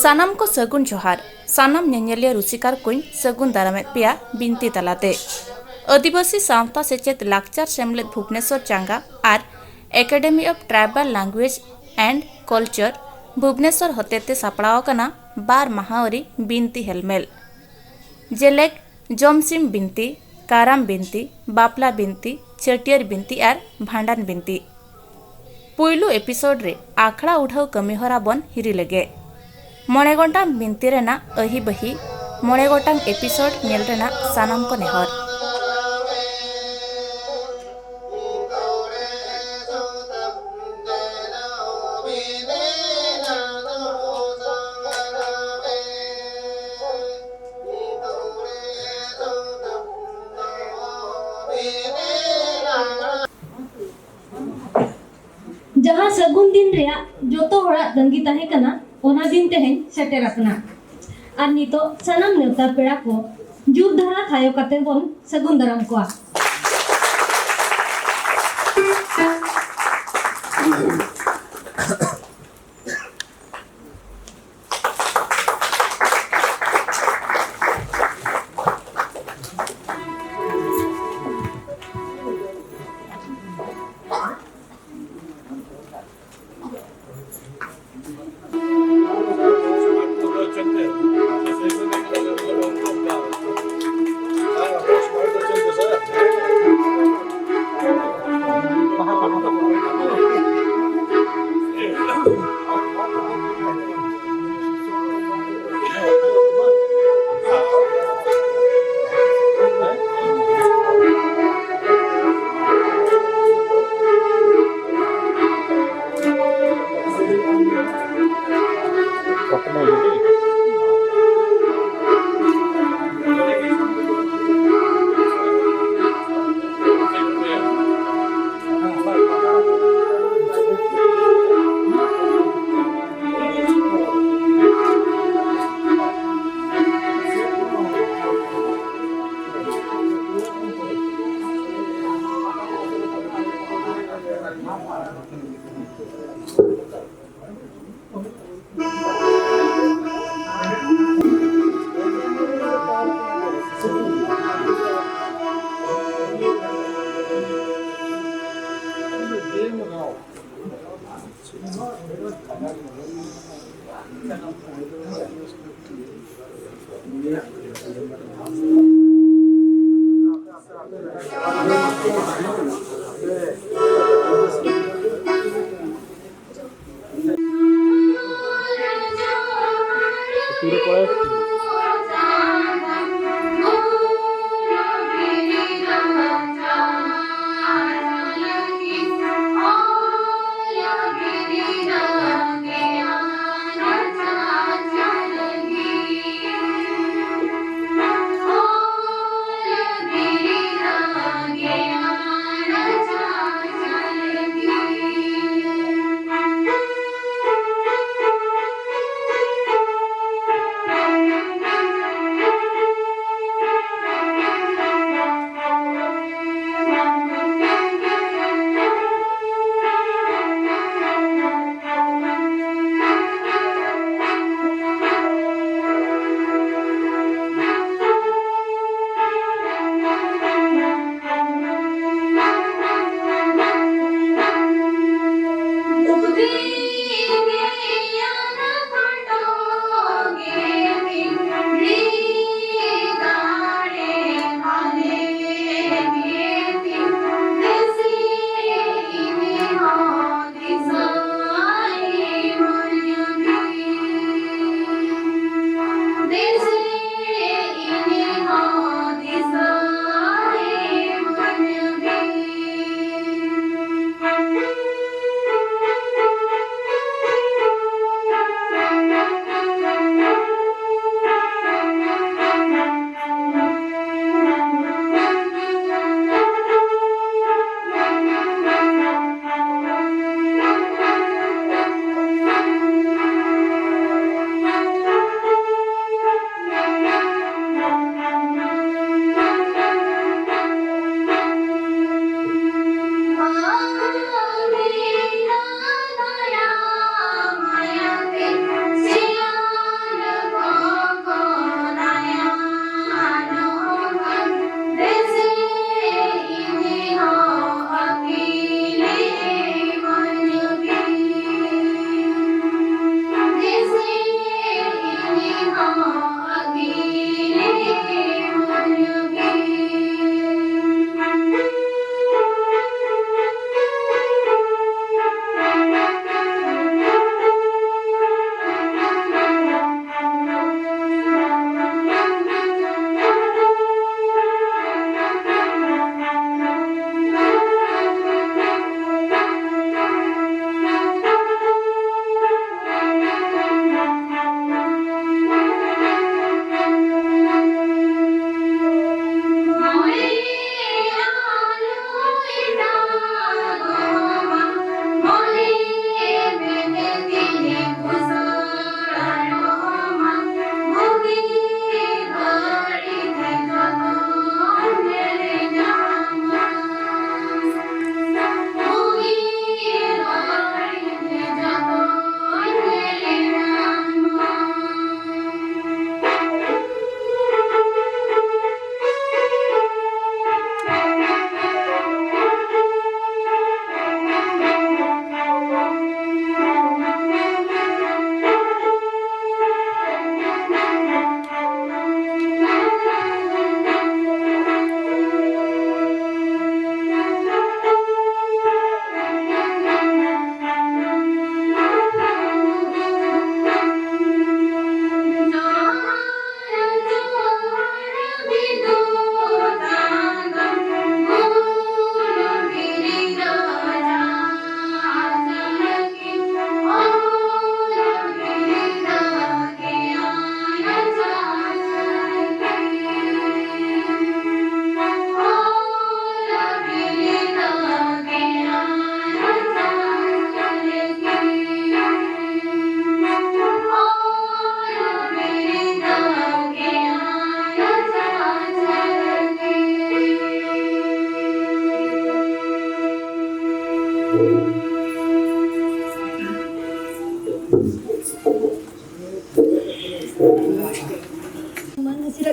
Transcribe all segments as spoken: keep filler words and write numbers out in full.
ᱥᱟᱱᱟᱢ ᱠᱚ ᱥᱟᱹᱜᱩᱱ ᱡᱚᱦᱟᱨ᱾ ᱥᱟᱱᱟᱢ ᱧᱮᱧᱮᱞᱤᱭᱟᱹ ᱨᱩᱥᱤᱠᱟᱨ ᱠᱚᱧ ᱥᱟᱹᱜᱩᱱ ᱫᱟᱨᱟᱢᱮᱫ ᱯᱮᱭᱟ ᱵᱤᱱᱛᱤ ᱛᱟᱞᱟᱛᱮ᱾ ᱟᱹᱫᱤᱵᱟᱹᱥᱤ ᱥᱟᱶᱛᱟ ᱥᱮᱪᱮᱫ ᱞᱟᱠᱪᱟᱨ ᱥᱮᱢᱞᱮᱫ ᱵᱷᱩᱵᱽᱱᱮᱥᱚᱨ ᱪᱟᱸᱜᱟ ᱟᱨ Academy of Tribal Language and Culture Bhubaneswar ᱦᱚᱛᱮᱛᱮ ᱥᱟᱯᱲᱟᱣ ᱟᱠᱟᱱᱟ ᱵᱟᱨ ᱢᱟᱦᱟᱣᱟᱨᱤ ᱵᱤᱱᱛᱤ ᱦᱮᱞᱢᱮᱞ᱾ ᱡᱮᱞᱮᱠ, ᱡᱚᱢᱥᱤᱢ ᱵᱤᱱᱛᱤ, ᱠᱟᱨᱟᱢ ᱵᱤᱱᱛᱤ, ᱵᱟᱯᱞᱟ ᱵᱤᱱᱛᱤ, ᱪᱷᱟᱹᱴᱭᱟᱹᱨ ᱵᱤᱱᱛᱤ ᱟᱨ ᱵᱷᱟᱸᱰᱟᱱ ᱵᱤᱱᱛᱤ᱾ ᱯᱩᱭᱞᱩ ᱮᱯᱤᱥᱳᱰ ᱨᱮ ᱟᱠᱷᱲᱟ ᱩᱰᱷᱟᱹᱣ ᱠᱟᱹᱢᱤᱦᱚᱨᱟ ᱵᱚᱱ ᱦᱤᱨᱤ ᱞᱮᱜᱮ᱾ ᱢᱚᱬᱮ ᱜᱚᱴᱟᱝ ᱵᱤᱱᱛᱤ ᱨᱮᱱᱟᱜ ᱟᱹᱦᱤ ᱵᱟᱹᱦᱤ, ᱢᱚᱬᱮ ᱜᱚᱴᱟᱝ ᱮᱯᱤᱥᱳᱰ ᱧᱮᱞ ᱨᱮᱱᱟᱜ ᱥᱟᱱᱟᱢ ᱠᱚ ᱱᱮᱦᱚᱨ᱾ ᱡᱟᱦᱟᱸ ᱥᱟᱹᱜᱩᱱ ᱫᱤᱱ ᱨᱮᱭᱟᱜ ᱡᱚᱛᱚ ᱦᱚᱲᱟᱜ ᱛᱟᱺᱜᱤ ᱛᱟᱦᱮᱸ ᱠᱟᱱᱟ, ᱚᱱᱟ ᱫᱤᱱ ᱛᱮᱦᱮᱧ ᱥᱮᱴᱮᱨ ᱟᱠᱟᱱᱟ᱾ ᱟᱨ ᱱᱤᱛᱚᱜ ᱥᱟᱱᱟᱢ ᱱᱮᱣᱛᱟ ᱯᱮᱲᱟ ᱠᱚ ᱡᱳᱨ ᱫᱷᱟᱨᱟ ᱛᱷᱟᱭᱚ ᱠᱟᱛᱮ ᱵᱚᱱ ᱥᱟᱹᱜᱩᱱ ᱫᱟᱨᱟᱢ ᱠᱚᱣᱟ᱾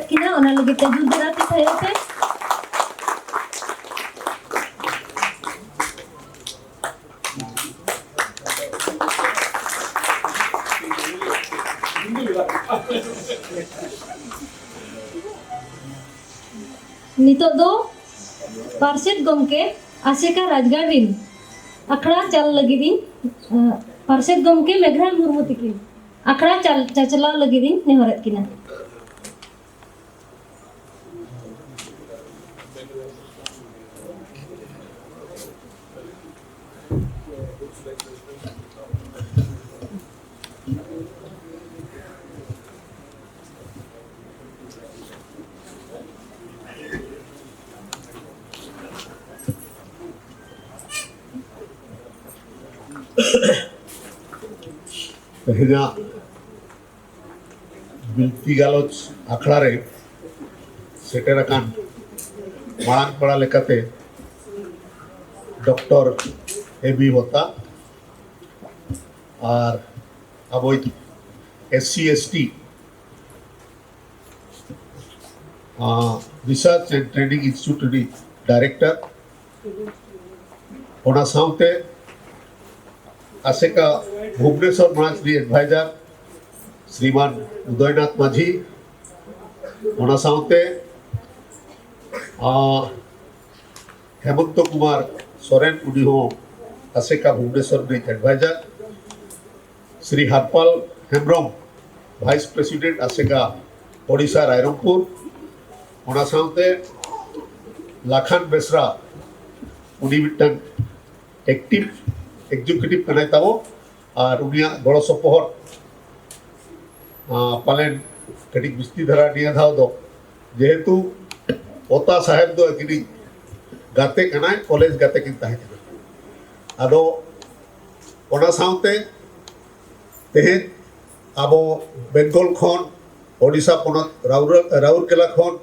ᱠᱤᱱᱟ, ᱚᱱᱟ ᱞᱟᱹᱜᱤᱫ ᱛᱮ ᱡᱳᱨᱫᱟᱨ ᱟᱛᱮ ᱛᱷᱟᱭᱚ ᱯᱮ᱾ ᱱᱤᱛᱚᱜ ᱫᱚ ᱯᱟᱨᱥᱮᱛ ᱜᱚᱢᱠᱮ ᱟᱥᱮᱠᱟ ᱨᱟᱡᱽᱜᱟᱲ ᱨᱤᱱ ᱟᱠᱷᱲᱟ ᱪᱟᱞ ᱞᱟᱹᱜᱤᱫ ᱤᱧ, ᱟᱸ, ᱯᱟᱨᱥᱮᱛ ᱜᱚᱢᱠᱮ ᱢᱮᱜᱷᱨᱟᱭ ᱢᱩᱨᱢᱩ ᱛᱤᱠᱤᱱ ᱟᱠᱷᱲᱟ ᱪᱟᱞ, ᱪᱟᱪᱞᱟᱣ ᱞᱟᱹᱜᱤᱫ ᱤᱧ ᱱᱮᱦᱚᱨᱮᱫ ᱠᱤᱱᱟ᱾ ᱛᱮᱦᱮᱧᱟᱜ ᱵᱤᱱᱛᱤ ᱜᱟᱞᱚᱪ ᱟᱠᱷᱲᱟ ᱨᱮ ᱥᱮᱴᱮᱨ ᱟᱠᱟᱱ ᱢᱟᱲᱟᱝ ᱯᱮᱲᱟ ᱞᱮᱠᱟᱛᱮ ᱰᱚᱠᱴᱚᱨ ᱮ ᱵᱤ ᱦᱚᱛᱟ ᱟᱨ ᱟᱵᱚᱭᱤᱡ S C S T research and training institute ᱨᱤᱱᱤᱡ ᱰᱟᱭᱨᱮᱠᱴᱚᱨ, ᱚᱱᱟ ᱥᱟᱶᱛᱮ ᱟᱥᱮᱠᱟ ᱵᱷᱩᱵᱽᱱᱮᱥᱚᱨ ᱵᱨᱟᱧᱪ ᱨᱤᱱᱤᱡ ᱮᱰᱵᱷᱟᱭᱡᱟᱨ ᱥᱨᱤᱢᱟᱱ ᱩᱫᱚᱭᱱᱟᱛᱷ ᱢᱟᱹᱡᱷᱤ, ᱚᱱᱟ ᱥᱟᱶᱛᱮ, ᱟᱸ, ᱦᱮᱢᱚᱱᱛᱚ ᱠᱩᱢᱟᱨ ᱥᱚᱨᱮᱱ, ᱩᱱᱤ ᱦᱚᱸ ᱟᱥᱮᱠᱟ ᱵᱷᱩᱵᱽᱱᱮᱥᱚᱨ ᱨᱤᱱᱤᱡ adviser, Shri Harpal Hembrom, vice president ᱟᱥᱮᱠᱟ ᱳᱰᱤᱥᱟ ᱨᱟᱭᱨᱚᱝᱯᱩᱨ, ᱚᱱᱟ ᱥᱟᱶᱛᱮ ᱞᱟᱠᱷᱟᱱ ᱵᱮᱥᱨᱟ, ᱩᱱᱤ ᱢᱤᱫᱴᱟᱝ ᱮᱠᱴᱤᱵᱷ ᱮᱠᱡᱤᱠᱤᱭᱩᱴᱤᱵᱷ ᱠᱟᱱᱟᱭ ᱛᱟᱵᱚ, ᱟᱨ ᱩᱱᱤᱭᱟᱜ ᱜᱚᱲᱚ ᱥᱚᱯᱚᱦᱚᱫ, ᱟᱸ, ᱯᱟᱞᱮᱱ ᱠᱟᱹᱴᱤᱡ ᱵᱤᱥᱛᱤ ᱫᱷᱟᱨᱟ ᱱᱤᱭᱟᱹ ᱫᱷᱟᱣ ᱫᱚ, ᱡᱮᱦᱮᱛᱩ ᱚᱛᱟ ᱥᱟᱦᱮᱵ ᱫᱚ ᱟᱹᱠᱤᱱᱤᱡ ᱜᱟᱛᱮ ᱠᱟᱱᱟᱭ, ᱠᱚᱞᱮᱡᱽ ᱜᱟᱛᱮ ᱠᱤᱱ ᱛᱟᱦᱮᱸ ᱠᱟᱱᱟ᱾ ᱟᱫᱚ ᱚᱱᱟ ᱥᱟᱶᱛᱮ ᱛᱮᱦᱮᱧ ᱟᱵᱚ ᱵᱮᱝᱜᱚᱞ ᱠᱷᱚᱱ, ᱳᱰᱤᱥᱟ ᱯᱚᱱᱚᱛ ᱨᱟᱩᱨ-, ᱨᱟᱩᱨᱠᱮᱞᱟ ᱠᱷᱚᱱ,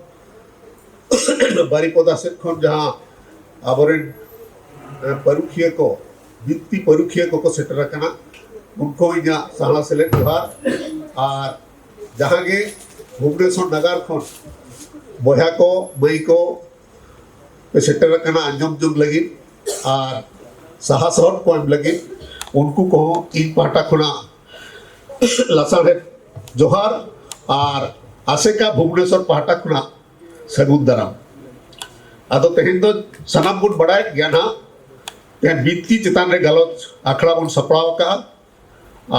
ᱵᱟᱨᱤᱯᱚᱫᱟ ᱥᱮᱫ ᱠᱷᱚᱱ ᱡᱟᱦᱟᱸ ᱟᱵᱚᱨᱮᱱ, ᱮ, ᱯᱟᱹᱨᱩᱠᱷᱤᱭᱟᱹ ᱠᱚ, ᱵᱤᱱᱛᱤ ᱯᱟᱹᱨᱩᱠᱷᱤᱭᱟᱹ ᱠᱚᱠᱚ ᱥᱮᱴᱮᱨ ᱟᱠᱟᱱᱟ, ᱩᱱᱠᱩ ᱤᱧᱟᱹᱜ ᱥᱟᱦᱟ ᱥᱮᱞᱮᱫ ᱡᱚᱦᱟᱨ᱾ ᱟᱨ ᱡᱟᱦᱟᱸ ᱜᱮ ᱵᱷᱩᱵᱽᱱᱮᱥᱚᱨ ᱱᱟᱜᱟᱨ ᱠᱷᱚᱱ ᱵᱚᱭᱦᱟ ᱠᱚ, ᱢᱟᱹᱭ ᱠᱚ ᱯᱮ ᱥᱮᱴᱮᱨ ᱟᱠᱟᱱᱟ ᱟᱸᱡᱚᱢ ᱡᱚᱝ ᱞᱟᱹᱜᱤᱫ ᱟᱨ ᱥᱟᱦᱟ ᱥᱚᱦᱚᱫ ᱠᱚ ᱮᱢ ᱞᱟᱹᱜᱤᱫ, ᱩᱱᱠᱩ ᱠᱚᱦᱚᱸ ᱤᱧ ᱯᱟᱦᱴᱟ ᱠᱷᱚᱱᱟᱜ ᱞᱟᱥᱟᱲᱦᱮᱫ ᱡᱚᱦᱟᱨ ᱟᱨ ᱟᱥᱮᱠᱟ ᱵᱷᱩᱵᱽᱱᱮᱥᱚᱨ ᱯᱟᱦᱴᱟ ᱠᱷᱚᱱᱟᱜ ᱥᱟᱹᱜᱩᱱ ᱫᱟᱨᱟᱢ᱾ ᱟᱫᱚ ᱛᱮᱦᱮᱧ ᱫᱚ ᱥᱟᱱᱟᱢ ᱵᱚᱱ ᱵᱟᱲᱟᱭᱮᱫ ᱜᱮᱭᱟ ᱱᱟᱦᱟᱜ, ᱛᱮᱦᱮᱧ ᱵᱤᱱᱛᱤ ᱪᱮᱛᱟᱱ ᱨᱮ ᱜᱟᱞᱚᱪ ᱟᱠᱷᱲᱟ ᱵᱚᱱ ᱥᱟᱯᱲᱟᱣ ᱟᱠᱟᱫᱼᱟ᱾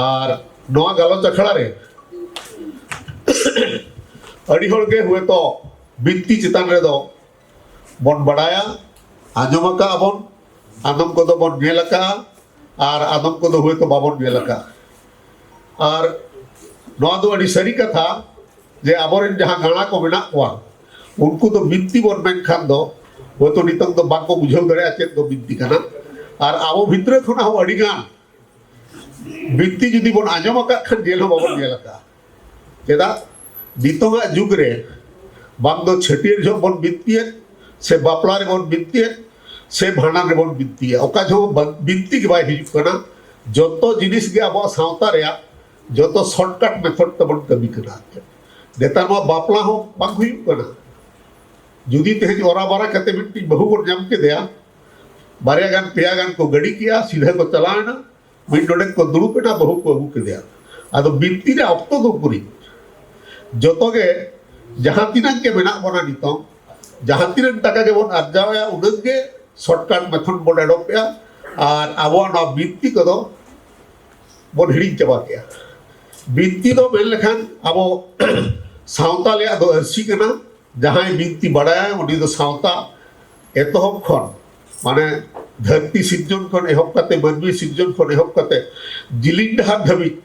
ᱟᱨ ᱱᱚᱣᱟ ᱜᱟᱞᱚᱪ ᱟᱠᱷᱲᱟ ᱨᱮ ᱟᱹᱰᱤ ᱦᱚᱲ ᱜᱮ ᱦᱚᱭᱛᱚ ᱵᱤᱱᱛᱤ ᱪᱮᱛᱟᱱ ᱨᱮᱫᱚ ᱵᱚᱱ ᱵᱟᱲᱟᱭᱟ, ᱟᱸᱡᱚᱢ ᱟᱠᱟᱫᱼᱟ ᱵᱚᱱ, ᱟᱫᱚᱢ ᱠᱚᱫᱚ ᱵᱚᱱ ᱧᱮᱞ ᱟᱠᱟᱫᱼᱟ, ᱟᱨ ᱟᱫᱚᱢ ᱠᱚᱫᱚ ᱦᱚᱭᱛᱚ ᱵᱟᱵᱚᱱ ᱧᱮᱞ ᱟᱠᱟᱫᱼᱟ᱾ ᱟᱨ ᱱᱚᱣᱟ ᱫᱚ ᱟᱹᱰᱤ ᱥᱟᱹᱨᱤ ᱠᱟᱛᱷᱟ ᱡᱮ ᱟᱵᱚᱨᱮᱱ ᱡᱟᱦᱟᱸ ᱜᱟᱬᱟ ᱠᱚ ᱢᱮᱱᱟᱜ ᱠᱚᱣᱟ, ᱩᱱᱠᱩ ᱫᱚ ᱵᱤᱱᱛᱤ ᱵᱚᱱ ᱢᱮᱱᱠᱷᱟᱱ ᱫᱚ ᱦᱚᱭᱛᱚ ᱱᱤᱛᱚᱝ ᱫᱚ ᱵᱟᱝᱠᱚ ᱵᱩᱡᱷᱟᱹᱣ ᱫᱟᱲᱮᱭᱟᱜᱼᱟ ᱪᱮᱫ ᱫᱚ ᱵᱤᱱᱛᱤ ᱠᱟᱱᱟ᱾ ᱟᱨ ᱟᱵᱚ ᱵᱷᱤᱛᱨᱤ ᱠᱷᱚᱱᱟᱜ ᱦᱚᱸ ᱟᱹᱰᱤ ᱜᱟᱱ ᱵᱤᱱᱛᱤ ᱡᱩᱫᱤ ᱵᱚᱱ ᱟᱸᱡᱚᱢ ᱟᱠᱟᱫ ᱠᱷᱟᱱ ᱧᱮᱞ ᱦᱚᱸ ᱵᱟᱵᱚᱱ ᱧᱮᱞ ᱟᱠᱟᱫᱼᱟ᱾ ᱪᱮᱫᱟᱜ? ᱱᱤᱛᱚᱜᱟᱜ ᱡᱩᱜᱽ ᱨᱮ ᱵᱟᱝ ᱫᱚ ᱪᱷᱟᱹᱴᱭᱟᱹᱨ ᱡᱚᱦᱚᱜ ᱵᱚᱱ ᱵᱤᱱᱛᱤᱭᱮᱫ, ᱥᱮ ᱵᱟᱯᱞᱟ ᱨᱮᱵᱚᱱ ᱵᱤᱱᱛᱤᱭᱮᱫ, ᱥᱮ ᱵᱷᱟᱸᱰᱟᱱ ᱨᱮᱵᱚᱱ ᱵᱤᱱᱛᱤᱭᱟ, ᱚᱠᱟ ᱡᱚᱦᱚᱜ ᱵᱟᱝ, ᱵᱤᱱᱛᱤ ᱜᱮ ᱵᱟᱭ ᱦᱤᱡᱩᱜ ᱠᱟᱱᱟ᱾ ᱡᱚᱛᱚ ᱡᱤᱱᱤᱥ ᱜᱮ ᱟᱵᱚᱣᱟᱜ ᱥᱟᱶᱛᱟ ᱨᱮᱭᱟᱜ ᱡᱚᱛᱚ shortcut method ᱛᱮᱵᱚᱱ ᱠᱟᱹᱢᱤ ᱠᱟᱱᱟ᱾ ᱱᱮᱛᱟᱨ ᱢᱟ ᱵᱟᱯᱞᱟ ᱦᱚᱸ ᱵᱟᱝ ᱦᱩᱭᱩᱜ ᱠᱟᱱᱟ᱾ ᱡᱩᱫᱤ ᱛᱮᱦᱮᱧ ᱚᱨᱟ ᱵᱟᱨᱟ ᱠᱟᱛᱮ ᱢᱤᱫᱴᱤᱡ ᱵᱟᱹᱦᱩ ᱵᱚᱱ ᱧᱟᱢ ᱠᱮᱫᱮᱭᱟ, ᱵᱟᱨᱭᱟ ᱜᱟᱱ ᱯᱮᱭᱟ ᱜᱟᱱ ᱠᱚ ᱜᱟᱹᱰᱤ ᱠᱮᱜᱼᱟ, ᱥᱤᱫᱷᱟᱹ ᱠᱚ ᱪᱟᱞᱟᱣ ᱮᱱᱟ, ᱢᱤᱫ ᱰᱚᱸᱰᱮᱠ ᱠᱚ ᱫᱩᱲᱩᱵ ᱮᱱᱟ, ᱵᱟᱹᱦᱩ ᱠᱚ ᱟᱹᱜᱩ ᱠᱮᱫᱮᱭᱟ᱾ ᱟᱫᱚ ᱵᱤᱱᱛᱤ ᱨᱮ ᱚᱠᱛᱚ ᱫᱚ ᱩᱠᱩᱨᱤᱡ? ᱡᱚᱛᱚ ᱜᱮ ᱡᱟᱦᱟᱸ ᱛᱤᱱᱟᱹᱜ ᱜᱮ ᱢᱮᱱᱟᱜ ᱵᱚᱱᱟ ᱱᱤᱛᱚᱝ, ᱡᱟᱦᱟᱸ ᱛᱤᱱᱟᱹᱜ ᱴᱟᱠᱟ ᱜᱮᱵᱚᱱ ᱟᱨᱡᱟᱣᱮᱜᱼᱟ, ᱩᱱᱟᱹᱜ ᱜᱮ shortcut method ᱵᱚᱱ ᱮᱰᱚᱯᱮᱜᱼᱟ᱾ ᱟᱨ ᱟᱵᱚᱣᱟᱜ ᱱᱚᱣᱟ ᱵᱤᱱᱛᱤ ᱠᱚᱫᱚ ᱵᱚᱱ ᱦᱤᱲᱤᱧ ᱪᱟᱵᱟ ᱠᱮᱜᱼᱟ᱾ ᱵᱤᱱᱛᱤ ᱫᱚ ᱢᱮᱱ ᱞᱮᱠᱷᱟᱱ ᱟᱵᱚ ᱥᱟᱶᱛᱟ ᱨᱮᱭᱟᱜ ᱫᱚ ᱟᱹᱨᱥᱤ ᱠᱟᱱᱟ᱾ ᱡᱟᱦᱟᱸᱭ ᱵᱤᱱᱛᱤ ᱵᱟᱲᱟᱭᱟ, ᱩᱱᱤ ᱫᱚ ᱥᱟᱶᱛᱟ ᱮᱛᱚᱦᱚᱵ ᱠᱷᱚᱱ, ᱢᱟᱱᱮ ᱫᱷᱟᱹᱨᱛᱤ ᱥᱤᱨᱡᱚᱱ ᱠᱷᱚᱱ ᱮᱦᱚᱵ ᱠᱟᱛᱮ, ᱢᱟᱹᱱᱢᱤ ᱥᱤᱨᱡᱚᱱ ᱠᱷᱚᱱ ᱮᱦᱚᱵ ᱠᱟᱛᱮ ᱡᱤᱞᱤᱧ ᱰᱟᱦᱟᱨ ᱫᱷᱟᱹᱵᱤᱡ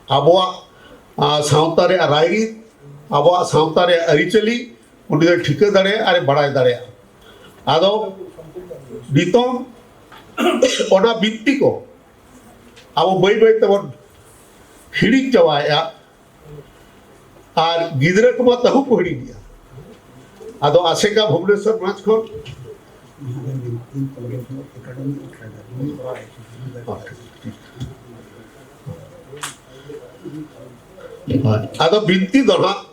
ᱟᱵᱚᱣᱟᱜ, ᱟ, ᱥᱟᱶᱛᱟ ᱨᱮᱭᱟᱜ ᱨᱟᱭᱨᱤᱛ, ᱟᱵᱚᱣᱟᱜ ᱥᱟᱶᱛᱟ ᱨᱮᱭᱟᱜ ᱟᱹᱨᱤᱪᱟᱹᱞᱤ ᱩᱱᱤ ᱫᱚᱭ ᱴᱷᱤᱠᱟᱹ ᱫᱟᱲᱮᱭᱟᱜᱼᱟ ᱟᱨᱮ ᱵᱟᱲᱟᱭ ᱫᱟᱲᱮᱭᱟᱜᱼᱟ᱾ ᱟᱫᱚ ᱱᱤᱛᱚᱝ ᱚᱱᱟ ᱵᱤᱱᱛᱤ ᱠᱚ ᱟᱵᱚ ᱵᱟᱹᱭ ᱵᱟᱹᱭ ᱛᱮᱵᱚᱱ ᱦᱤᱲᱤᱧ ᱪᱟᱵᱟᱭᱮᱫᱼᱟ᱾ ᱟᱨ ᱜᱤᱫᱽᱨᱟᱹ ᱠᱚᱢᱟ ᱛᱟᱹᱦᱩ ᱠᱚ ᱦᱤᱲᱤᱧ ᱜᱮᱭᱟ᱾ ᱟᱫᱚ ᱟᱥᱮᱠᱟ ᱵᱷᱩᱵᱽᱱᱮᱥᱚᱨ ᱢᱚᱧᱪ ᱠᱷᱚᱱ ᱟᱫᱚ ᱵᱤᱱᱛᱤ ᱫᱚ ᱱᱟᱦᱟᱜ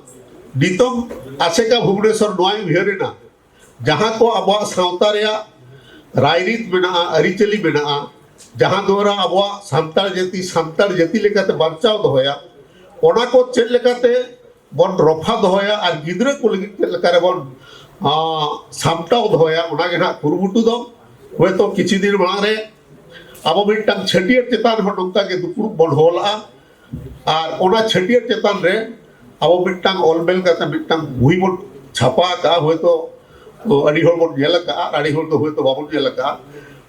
ᱱᱤᱛᱚᱝ ᱟᱥᱮᱠᱟ ᱵᱷᱩᱵᱽᱱᱮᱥᱚᱨ ᱱᱚᱣᱟᱭ ᱩᱭᱦᱟᱹᱨ ᱮᱱᱟ, ᱡᱟᱦᱟᱸ ᱠᱚ ᱟᱵᱚᱣᱟᱜ ᱥᱟᱶᱛᱟ ᱨᱮᱭᱟᱜ ᱨᱟᱭᱨᱤᱛ ᱢᱮᱱᱟᱜᱼᱟ, ᱟᱹᱨᱤᱪᱟᱹᱞᱤ ᱢᱮᱱᱟᱜᱼᱟ, ᱡᱟᱦᱟᱸ ᱫᱚᱣᱟᱨᱟ ᱟᱵᱚᱣᱟᱜ ᱥᱟᱱᱛᱟᱲ ᱡᱟᱹᱛᱤ ᱥᱟᱱᱛᱟᱲ ᱡᱟᱹᱛᱤ ᱞᱮᱠᱟᱛᱮ ᱵᱟᱧᱪᱟᱣ ᱫᱚᱦᱚᱭᱟ, ᱚᱱᱟ ᱠᱚ ᱪᱮᱫ ᱞᱮᱠᱟᱛᱮ ᱵᱚᱱ ᱨᱚᱯᱷᱟ ᱫᱚᱦᱚᱭᱟ ᱟᱨ ᱜᱤᱫᱽᱨᱟᱹ ᱠᱚ ᱞᱟᱹᱜᱤᱫ ᱪᱮᱫ ᱞᱮᱠᱟ ᱨᱮᱵᱚᱱ, ᱟᱸ, ᱥᱟᱢᱴᱟᱣ ᱫᱚᱦᱚᱭᱟ, ᱚᱱᱟ ᱜᱮ ᱱᱟᱦᱟᱜ ᱠᱩᱨᱩᱢᱩᱴᱩ ᱫᱚ᱾ ᱦᱚᱭᱛᱳ ᱠᱤᱪᱷᱩ ᱫᱤᱱ ᱢᱟᱲᱟᱝ ᱨᱮ ᱟᱵᱚ ᱢᱤᱫᱴᱟᱝ ᱪᱷᱟᱹᱴᱭᱟᱹᱨ ᱪᱮᱛᱟᱱ ᱨᱮᱦᱚᱸ ᱱᱚᱝᱠᱟ ᱜᱮ ᱫᱩᱯᱲᱩᱵ ᱵᱚᱱ ᱦᱚᱦᱚ ᱞᱟᱜᱼᱟ᱾ ᱟᱨ ᱚᱱᱟ ᱪᱷᱟᱹᱴᱭᱟᱹᱨ ᱪᱮᱛᱟᱱ ᱨᱮ ᱟᱵᱚ ᱢᱤᱫᱴᱟᱝ ᱚᱞ ᱵᱮᱞ ᱠᱟᱛᱮ ᱢᱤᱫᱴᱟᱝ ᱵᱳᱭ ᱵᱚᱱ ᱪᱷᱟᱯᱟ ᱟᱠᱟᱫᱼᱟ᱾ ᱦᱚᱭᱛᱳ ᱟᱹᱰᱤ ᱦᱚᱲ ᱵᱚᱱ ᱧᱮᱞ ᱟᱠᱟᱫᱼᱟ, ᱟᱹᱰᱤ ᱦᱚᱲ ᱫᱚ ᱦᱚᱭᱛᱳ ᱵᱟᱵᱚᱱ ᱧᱮᱞ ᱟᱠᱟᱫᱼᱟ᱾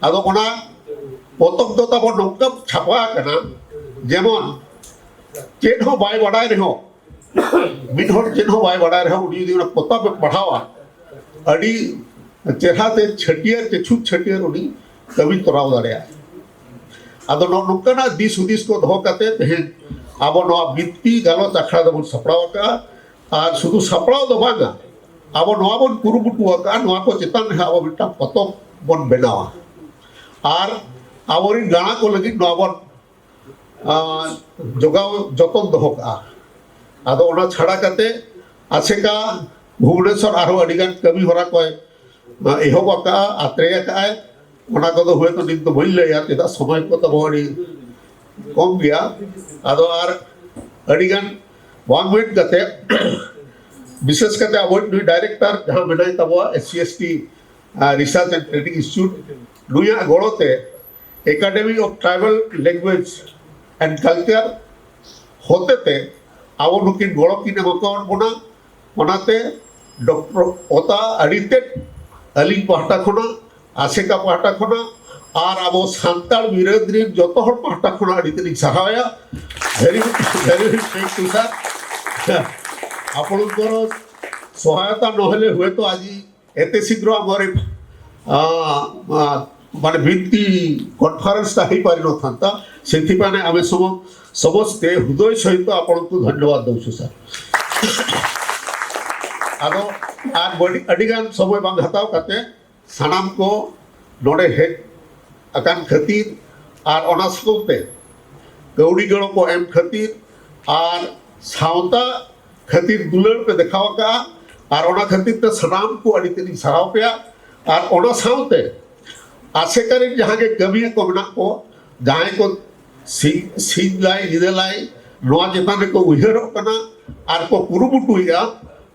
ᱟᱫᱚ ᱚᱱᱟ ᱯᱚᱛᱚᱵ ᱫᱚ ᱛᱟᱵᱚ ᱱᱚᱝᱠᱟ ᱪᱷᱟᱯᱟ ᱟᱠᱟᱱᱟ, ᱡᱮᱢᱚᱱ ᱪᱮᱫ ᱦᱚᱸ ᱵᱟᱭ ᱵᱟᱰᱟᱭ ᱨᱮᱦᱚᱸ, ᱢᱤᱫ ᱦᱚᱲ ᱪᱮᱫ ᱦᱚᱸ ᱵᱟᱭ ᱵᱟᱰᱟᱭ ᱨᱮᱦᱚᱸ, ᱩᱱᱤ ᱡᱩᱫᱤ ᱚᱱᱟ ᱯᱚᱛᱚᱵ ᱮ ᱯᱟᱲᱦᱟᱣᱟ, ᱟᱹᱰᱤ ᱪᱮᱦᱨᱟ ᱛᱮ ᱪᱷᱟᱹᱴᱭᱟᱹᱨ ᱛᱮ ᱪᱷᱩᱛ ᱪᱷᱟᱹᱴᱭᱟᱹᱨ ᱩᱱᱤ ᱠᱟᱹᱢᱤ ᱛᱚᱨᱟᱣ ᱫᱟᱲᱮᱭᱟᱜᱼᱟ᱾ ᱟᱫᱚ ᱱᱚᱜᱼᱚ ᱱᱚᱝᱠᱟᱱᱟᱜ ᱫᱤᱥ ᱦᱩᱫᱤᱥ ᱠᱚ ᱫᱚᱦᱚ ᱠᱟᱛᱮ ᱛᱮᱦᱮᱧ ᱟᱵᱚ ᱱᱚᱣᱟ ᱵᱤᱱᱛᱤ ᱜᱟᱞᱚᱪ ᱟᱠᱷᱲᱟ ᱫᱚᱵᱚᱱ ᱥᱟᱯᱲᱟᱣ ᱟᱠᱟᱫᱼᱟ᱾ ᱟᱨ ᱥᱩᱫᱷᱩ ᱥᱟᱯᱲᱟᱣ ᱫᱚ ᱵᱟᱝᱟ, ᱟᱵᱚ ᱱᱚᱣᱟ ᱵᱚᱱ ᱠᱩᱨᱩᱢᱩᱴᱩ ᱟᱠᱟᱫᱼᱟ, ᱱᱚᱣᱟ ᱠᱚ ᱪᱮᱛᱟᱱ ᱨᱮ ᱟᱵᱚ ᱢᱤᱫᱴᱟᱝ ᱯᱚᱛᱚᱵ ᱵᱚᱱ ᱵᱮᱱᱟᱣᱟ ᱟᱨ ᱟᱵᱚᱨᱮᱱ ᱜᱟᱬᱟ ᱠᱚ ᱞᱟᱹᱜᱤᱫ ᱱᱚᱣᱟ ᱵᱚᱱ, ᱟᱸ, ᱡᱚᱜᱟᱣ ᱡᱚᱛᱚᱱ ᱫᱚᱦᱚ ᱠᱟᱜᱼᱟ᱾ ᱟᱫᱚ ᱚᱱᱟ ᱪᱷᱟᱲᱟ ᱠᱟᱛᱮ ᱟᱥᱮᱠᱟ ᱵᱷᱩᱵᱽᱱᱮᱥᱚᱨ ᱟᱨᱦᱚᱸ ᱟᱹᱰᱤᱜᱟᱱ ᱠᱟᱹᱢᱤ ᱦᱚᱨᱟ ᱠᱚᱭ ᱮᱦᱚᱵ ᱟᱠᱟᱫᱼᱟ, ᱟᱛᱨᱮ ᱟᱠᱟᱫᱼᱟᱭ᱾ ᱚᱱᱟ ᱠᱚᱫᱚ ᱦᱳᱭᱛᱳ ᱱᱤᱛ ᱫᱚ ᱵᱟᱹᱧ ᱞᱟᱹᱭᱟ, ᱪᱮᱫᱟᱜ ᱥᱚᱢᱚᱭ ᱠᱚ ᱛᱟᱵᱚ ᱟᱹᱰᱤ ᱠᱚᱢ ᱜᱮᱭᱟ᱾ ᱟᱫᱚ ᱟᱨ ᱟᱹᱰᱤᱜᱟᱱ ᱵᱟᱝ ᱢᱮᱱ ᱠᱟᱛᱮ, ᱵᱤᱥᱮᱥ ᱠᱟᱛᱮ ᱟᱵᱚ ᱱᱩᱭ ᱰᱟᱭᱨᱮᱠᱴᱚᱨ ᱡᱟᱦᱟᱸ ᱢᱮᱱᱟᱭ ᱛᱟᱵᱚᱣᱟ, S C S T research and training institute, ᱱᱩᱭᱟᱜ ᱜᱚᱲᱚ ᱛᱮ Academy of Tribal Language and Culture ᱦᱚᱛᱮᱛᱮ ᱟᱵᱚ ᱱᱩᱠᱤᱱ ᱜᱚᱲᱚ ᱠᱤᱱ ᱮᱢᱟ ᱠᱟᱣᱟᱫ ᱵᱚᱱᱟ᱾ ᱚᱱᱟᱛᱮ ᱰᱚᱠᱴᱚᱨ ᱚᱛᱟ ᱟᱹᱰᱤ ᱛᱮᱫ ᱟᱹᱞᱤᱧ ᱯᱟᱦᱴᱟ ᱠᱷᱚᱱᱟᱜ, ᱟᱥᱮᱠᱟ ᱯᱟᱦᱴᱟ ᱠᱷᱚᱱᱟᱜ, ᱟᱨ ᱟᱵᱚ ᱥᱟᱱᱛᱟᱲ ᱵᱤᱨᱟᱹᱫ ᱨᱮᱱ ᱡᱚᱛᱚ ᱦᱚᱲ ᱯᱟᱦᱴᱟ ᱠᱷᱚᱱᱟᱜ ᱟᱹᱰᱤ ᱛᱮᱫ ᱞᱤᱧ ᱥᱟᱨᱦᱟᱣᱮᱭᱟ᱾ Very, very thank you, sir. ଆପଣଙ୍କର ସହାୟତା ନହେଲେ ହୁଏତ ଆଜି ଏତେ ଶୀଘ୍ର ଆମର ଏ, ଆ, ଆ, ମାନେ ଭିତ୍ତି କନଫରେନ୍ସଟା ହେଇପାରିନଥାନ୍ତା। ସେଥିପାଇଁ ଆମେ ସମ-, ସମସ୍ତେ ହୃଦୟ ସହିତ ଆପଣଙ୍କୁ ଧନ୍ୟବାଦ ଦେଉଛୁ, ସାର୍। ᱟᱫᱚ ᱟᱨ ᱵᱟᱹᱲᱤ-, ᱟᱹᱰᱤᱜᱟᱱ ᱥᱚᱢᱚᱭ ᱵᱟᱝ ᱦᱟᱛᱟᱣ ᱠᱟᱛᱮ ᱥᱟᱱᱟᱢ ᱠᱚ ᱱᱚᱰᱮ ᱦᱮᱡ ᱟᱠᱟᱱ ᱠᱷᱟᱹᱛᱤᱨ ᱟᱨ ᱚᱱᱟ ᱥᱟᱶᱛᱮ ᱠᱟᱹᱣᱰᱤ ᱜᱚᱲᱚ ᱠᱚ ᱮᱢ ᱠᱷᱟᱹᱛᱤᱨ ᱟᱨ ᱥᱟᱶᱛᱟ ᱠᱷᱟᱹᱛᱤᱨ ᱫᱩᱞᱟᱹᱲ ᱯᱮ ᱫᱮᱠᱷᱟᱣ ᱟᱠᱟᱫᱼᱟ᱾ ᱟᱨ ᱚᱱᱟ ᱠᱷᱟᱹᱛᱤᱨ ᱛᱮ ᱥᱟᱱᱟᱢ ᱠᱚ ᱟᱹᱰᱤ ᱛᱮᱫ ᱤᱧ ᱥᱟᱨᱦᱟᱣ ᱯᱮᱭᱟ᱾ ᱟᱨ ᱚᱱᱟ ᱥᱟᱶᱛᱮ ᱟᱥᱮᱠᱟ ᱨᱮᱱ ᱡᱟᱦᱟᱸ ᱜᱮ ᱠᱟᱹᱢᱤᱭᱟᱹ ᱠᱚ ᱢᱮᱱᱟᱜ ᱠᱚ, ᱡᱟᱦᱟᱸᱭ ᱠᱚ ᱥᱤᱧ ᱥᱤᱧ ᱞᱟᱭ ᱧᱤᱫᱟᱹ ᱞᱟᱭ ᱱᱚᱣᱟ ᱪᱮᱛᱟᱱ ᱨᱮᱠᱚ ᱩᱭᱦᱟᱹᱨᱚᱜ ᱠᱟᱱᱟ ᱟᱨ ᱠᱚ ᱠᱩᱨᱩᱢᱩᱴᱩᱭᱮᱫᱼᱟ,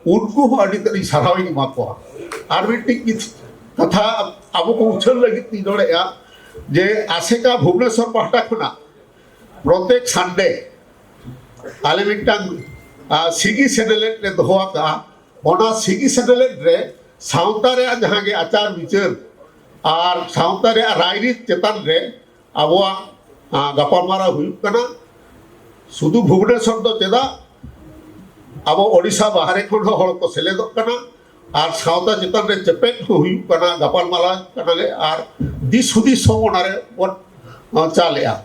ᱩᱱᱠᱩ ᱦᱚᱸ ᱟᱹᱰᱤ ᱛᱮᱫ ᱤᱧ ᱥᱟᱨᱦᱟᱣ ᱤᱧ ᱮᱢᱟ ᱠᱚᱣᱟ᱾ ᱟᱨ ᱢᱤᱫᱴᱤᱡ ᱠᱤᱪ- ᱠᱟᱛᱷᱟ ᱟᱵᱚ ᱠᱚ ᱩᱪᱷᱟᱹᱱ ᱞᱟᱹᱜᱤᱫ ᱤᱧ ᱨᱚᱲᱮᱫᱼᱟ ᱡᱮ ᱟᱥᱮᱠᱟ ᱵᱷᱩᱵᱽᱱᱮᱥᱚᱨ ᱯᱟᱦᱴᱟ ᱠᱷᱚᱱᱟᱜ ᱯᱨᱚᱛᱮᱠ ᱥᱟᱱᱰᱮ ᱟᱞᱮ ᱢᱤᱫᱴᱟᱝ, ᱟ, ᱥᱤᱜᱤ ᱥᱮᱱᱮᱞᱮᱫ ᱞᱮ ᱫᱚᱦᱚ ᱟᱠᱟᱫᱼᱟ᱾ ᱚᱱᱟ ᱥᱤᱜᱤ ᱥᱮᱱᱮᱞᱮᱫ ᱨᱮ ᱥᱟᱶᱛᱟ ᱨᱮᱭᱟᱜ ᱡᱟᱦᱟᱸ ᱜᱮ ᱟᱪᱟᱨ ᱵᱤᱪᱟᱹᱨ ᱟᱨ ᱥᱟᱶᱛᱟ ᱨᱮᱭᱟᱜ ᱨᱟᱭᱨᱤᱛ ᱪᱮᱛᱟᱱ ᱨᱮ ᱟᱵᱚᱣᱟᱜ, ᱟ, ᱜᱟᱯᱟᱞᱢᱟᱨᱟᱣ ᱦᱩᱭᱩᱜ ᱠᱟᱱᱟ᱾ ᱥᱩᱫᱷᱩ ᱵᱷᱩᱵᱽᱱᱮᱥᱚᱨ ᱫᱚ ᱪᱮᱫᱟᱜ, ᱟᱵᱚ ᱳᱰᱤᱥᱟ ᱵᱟᱦᱨᱮ ᱠᱷᱚᱱ ᱦᱚᱸ ᱦᱚᱲ ᱠᱚ ᱥᱮᱞᱮᱫᱚᱜ ᱠᱟᱱᱟ᱾ ᱟᱨ ᱥᱟᱶᱛᱟ ᱪᱮᱛᱟᱱ ᱨᱮ ᱪᱮᱯᱮᱫ ᱦᱚᱸ ᱦᱩᱭᱩᱜ ᱠᱟᱱᱟ, ᱜᱟᱯᱟᱞᱢᱟᱨᱟᱣ ᱠᱟᱱᱟᱞᱮ ᱟᱨ ᱫᱤᱥ ᱦᱩᱫᱤᱥ ᱦᱚᱸ ᱚᱱᱟᱨᱮ ᱵᱚᱱ, ᱟ, ᱪᱟᱞᱮᱜᱼᱟ᱾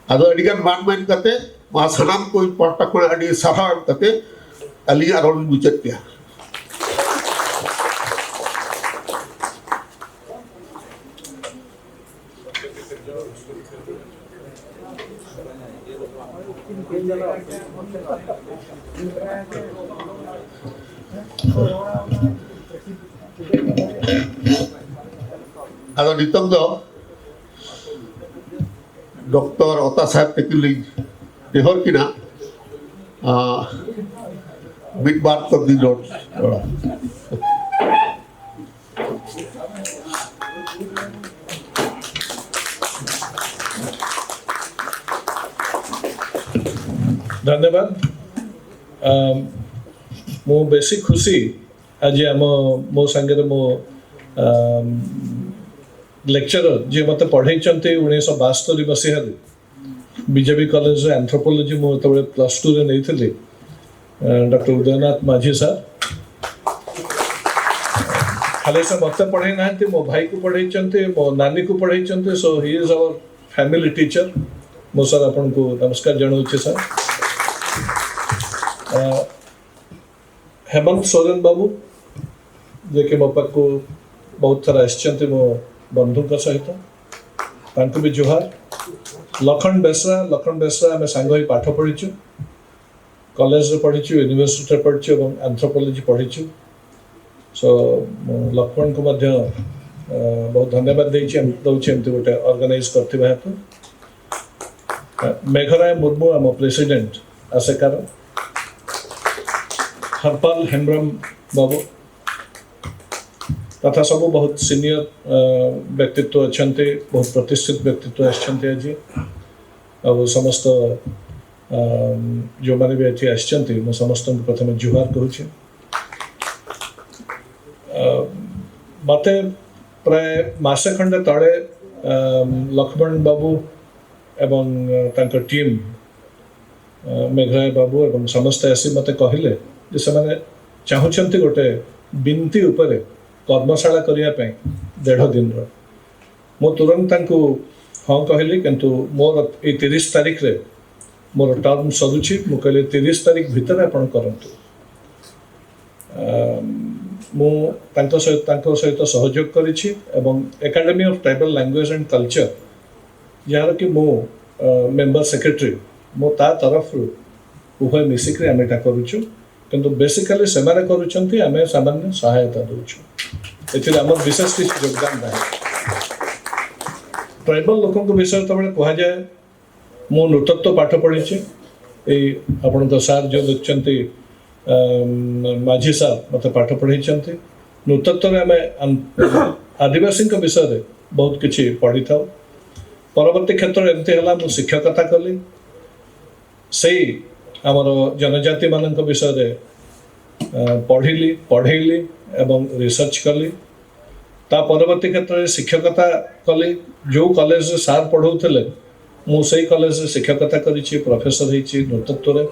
ᱟᱫᱚ ᱟᱹᱰᱤᱜᱟᱱ ᱢᱟᱱ ᱢᱮᱱ ᱠᱟᱛᱮ ᱱᱚᱣᱟ ᱥᱟᱱᱟᱢ ᱠᱚ ᱤᱧ ᱯᱟᱦᱴᱟ ᱠᱷᱚᱱ ᱟᱹᱰᱤ ᱥᱟᱨᱦᱟᱣ ᱮᱢ ᱠᱟᱛᱮ ᱟᱹᱞᱤᱧᱟᱜ ᱨᱚᱲ ᱞᱤᱧ ᱢᱩᱪᱟᱹᱫ ᱠᱮᱜᱼᱟ᱾ ᱟᱫᱚ ᱱᱤᱛᱚᱝ ᱫᱚ ᱰᱚᱠᱴᱚᱨ ᱚᱛᱟ ᱥᱟᱦᱮᱵᱽ ᱛᱟᱹᱠᱤᱱ ᱞᱤᱧ ᱱᱮᱦᱚᱨ ᱠᱤᱱᱟ, ᱟᱸ, ᱢᱤᱫ ᱵᱟᱨ ᱠᱚ ᱫᱤᱱ ᱨᱚᱲ᱾ ଧନ୍ୟବାଦ। ଆମ୍, ମୁଁ ବେଶୀ ଖୁସି ଆଜି ଆମ, ମୋ ସାଙ୍ଗରେ ମୋ, ଆମ୍, ଲେକ୍ଚରର, ଯିଏ ମୋତେ ପଢ଼େଇଛନ୍ତି ଉଣେଇଶହ ବାସ୍ତରି ମସିହାରୁ ବିଜେବି କଲେଜରେ ଆନ୍ଥ୍ରୋପୋଲୋଜି ମୁଁ ଯେତେବେଳେ ପ୍ଲସ୍ ଟୁରେ ନେଇଥିଲି, ଡକ୍ଟର ଉଦୟନାଥ ମାଝୀ ସାର୍। ଖାଲି ସେ ମୋତେ ପଢ଼େଇ ନାହାନ୍ତି, ମୋ ଭାଇକୁ ପଢ଼େଇଛନ୍ତି, ମୋ ନାନୀକୁ ପଢ଼େଇଛନ୍ତି। So he is our family teacher। ମୁଁ ସାର୍ ଆପଣଙ୍କୁ ନମସ୍କାର ଜଣାଉଛି ସାର୍। ଆ, ହେମନ୍ତ ସୋରେନ ବାବୁ, ଯିଏକି ମୋ ପାଖକୁ ବହୁତ ଥର ଆସିଛନ୍ତି ମୋ ବନ୍ଧୁଙ୍କ ସହିତ, ତାଙ୍କୁ ବି ଜୁହାର। ଲଖନ ବେସରା, ଲଖନ ବେସରା ଆମେ ସାଙ୍ଗ ହୋଇ ପାଠ ପଢ଼ିଛୁ। କଲେଜରେ ପଢ଼ିଛୁ, ୟୁନିଭର୍ସିଟିରେ ପଢ଼ିଛୁ ଏବଂ ଆନ୍ଥ୍ରୋପୋଲୋଜି ପଢ଼ିଛୁ। ସୋ ମୁଁ ଲକ୍ଷ୍ମଣଙ୍କୁ ମଧ୍ୟ ଅ, ବହୁତ ଧନ୍ୟବାଦ ଦେଇଛି, ଏମ- ଦଉଛି ଏମିତି ଗୋଟେ ଅର୍ଗାନାଇଜ କରିଥିବା ହେତୁ। ଅ, ମେଘରାୟ ମୁର୍ମୁ, ଆମ ପ୍ରେସିଡେଣ୍ଟ ଆସେକାର, ହରପାଲ ହେମ୍ବ୍ରମ ବାବୁ ତଥା ସବୁ ବହୁତ ସିନିୟର ଅ, ବ୍ୟକ୍ତିତ୍ୱ ଅଛନ୍ତି, ବହୁତ ପ୍ରତିଷ୍ଠିତ ବ୍ୟକ୍ତିତ୍ୱ ଆସିଛନ୍ତି ଆଜି। ଆଉ ସମସ୍ତ ଅ, ଯେଉଁମାନେ ବି ଏଠି ଆସିଛନ୍ତି, ମୁଁ ସମସ୍ତଙ୍କୁ ପ୍ରଥମେ ଜୁହାର କହୁଛି। ଅ, ମୋତେ ପ୍ରାୟ ମାସେ ଖଣ୍ଡେ ତଳେ ଅ, ଲକ୍ଷ୍ମଣ ବାବୁ ଏବଂ ଅ, ତାଙ୍କ ଟିମ୍, ଅ, ମେଘରାୟ ବାବୁ ଏବଂ ସମସ୍ତେ ଆସି ମୋତେ କହିଲେ ଯେ ସେମାନେ ଚାହୁଁଛନ୍ତି ଗୋଟେ ବିନତି ଉପରେ କର୍ମଶାଳା କରିବା ପାଇଁ ଦେଢ଼ ଦିନର। ମୁଁ ତୁରନ୍ତ ତାଙ୍କୁ ହଁ କହିଲି, କିନ୍ତୁ ମୋର ଏଇ ତିରିଶ ତାରିଖରେ ମୋର ଟର୍ମ ସରୁଛି। ମୁଁ କହିଲି, "ତିରିଶ ତାରିଖ ଭିତରେ ଆପଣ କରନ୍ତୁ।" ଅ, ମୁଁ ତାଙ୍କ ସହିତ ତାଙ୍କ ସହିତ ସହଯୋଗ କରିଛି ଏବଂ academy of tribal language and culture, ଯାହାର କି ମୁଁ ମେମ୍ବର ସେକ୍ରେଟାରୀ, ମୁଁ ତା ତରଫରୁ ଉଭୟ ମିଶିକରି ଆମେ ଏଇଟା କରୁଛୁ। କିନ୍ତୁ ବେସିକାଲି ସେମାନେ କରୁଛନ୍ତି, ଆମେ ସାମାନ୍ୟ ସହାୟତା ଦେଉଛୁ। ଏଥିରେ ଆମର ବିଶେଷ କିଛି ଯୋଗଦାନ ନାହିଁ। ଟ୍ରାଇବାଲ ଲୋକଙ୍କ ବିଷୟରେ ଯେତେବେଳେ କୁହାଯାଏ, ମୁଁ ନୃତତ୍ତ୍ୱ ପାଠ ପଢ଼ିଛି। ଏଇ ଆପଣଙ୍କ ସାର୍ ଯେଉଁ ଦେଖୁଛନ୍ତି, ଅ, ମାଝୀ ସାର୍ ମୋତେ ପାଠ ପଢ଼େଇଛନ୍ତି। ନୃତତ୍ତ୍ୱରେ ଆମେ ଆନ୍- ଆଦିବାସୀଙ୍କ ବିଷୟରେ ବହୁତ କିଛି ପଢ଼ିଥାଉ। ପରବର୍ତ୍ତୀ କ୍ଷେତ୍ରରେ ଏମିତି ହେଲା, ମୁଁ ଶିକ୍ଷକତା କଲି। ସେଇ ଆମର ଜନଜାତିମାନଙ୍କ ବିଷୟରେ ଅ, ପଢ଼ିଲି, ପଢ଼େଇଲି ଏବଂ ରିସର୍ଚ୍ଚ କଲି। ତା ପରବର୍ତ୍ତୀ କ୍ଷେତ୍ରରେ ଶିକ୍ଷକତା କଲି। ଯେଉଁ କଲେଜରେ ସାର୍ ପଢ଼ଉଥିଲେ, ମୁଁ ସେଇ କଲେଜରେ ଶିକ୍ଷକତା କରିଛି, ପ୍ରଫେସର ହେଇଛି ନୃତତ୍ତ୍ୱରେ।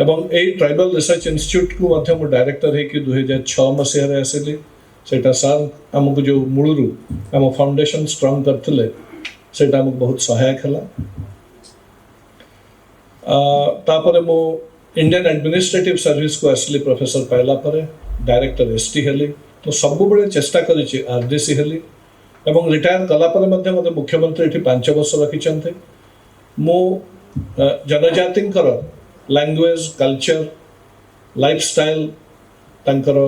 ଏବଂ ଏଇ ଟ୍ରାଇବାଲ ରିସର୍ଚ୍ଚ ଇନଷ୍ଟିଚ୍ୟୁଟ୍କୁ ମଧ୍ୟ ମୁଁ ଡାଇରେକ୍ଟର ହେଇକି ଦୁଇହଜାର ଛଅ ମସିହାରେ ଆସିଲି। ସେଇଟା ସାର୍ ଆମକୁ ଯେଉଁ ମୂଳରୁ ଆମ ଫାଉଣ୍ଡେସନ୍ ଷ୍ଟ୍ରଙ୍ଗ କରିଥିଲେ, ସେଇଟା ଆମକୁ ବହୁତ ସହାୟକ ହେଲା। ଅ, ତାପରେ ମୁଁ ଇଣ୍ଡିଆନ୍ ଆଡମିନିଷ୍ଟ୍ରେଟିଭ ସର୍ଭିସକୁ ଆସିଲି, ପ୍ରଫେସର ପାଇଲା ପରେ ଡାଇରେକ୍ଟର ଏସ୍ଟି ହେଲି। ମୁଁ ସବୁବେଳେ ଚେଷ୍ଟା କରିଛି ଆର୍ଡିସି ହେଲି ଏବଂ ରିଟାୟାର କଲା ପରେ ମଧ୍ୟ ମୋତେ ମୁଖ୍ୟମନ୍ତ୍ରୀ ଏଠି ପାଞ୍ଚ ବର୍ଷ ରଖିଛନ୍ତି। ମୁଁ ଅ, ଜନଜାତିଙ୍କର ଲାଙ୍ଗୁଏଜ୍, କଲଚର, ଲାଇଫଷ୍ଟାଇଲ, ତାଙ୍କର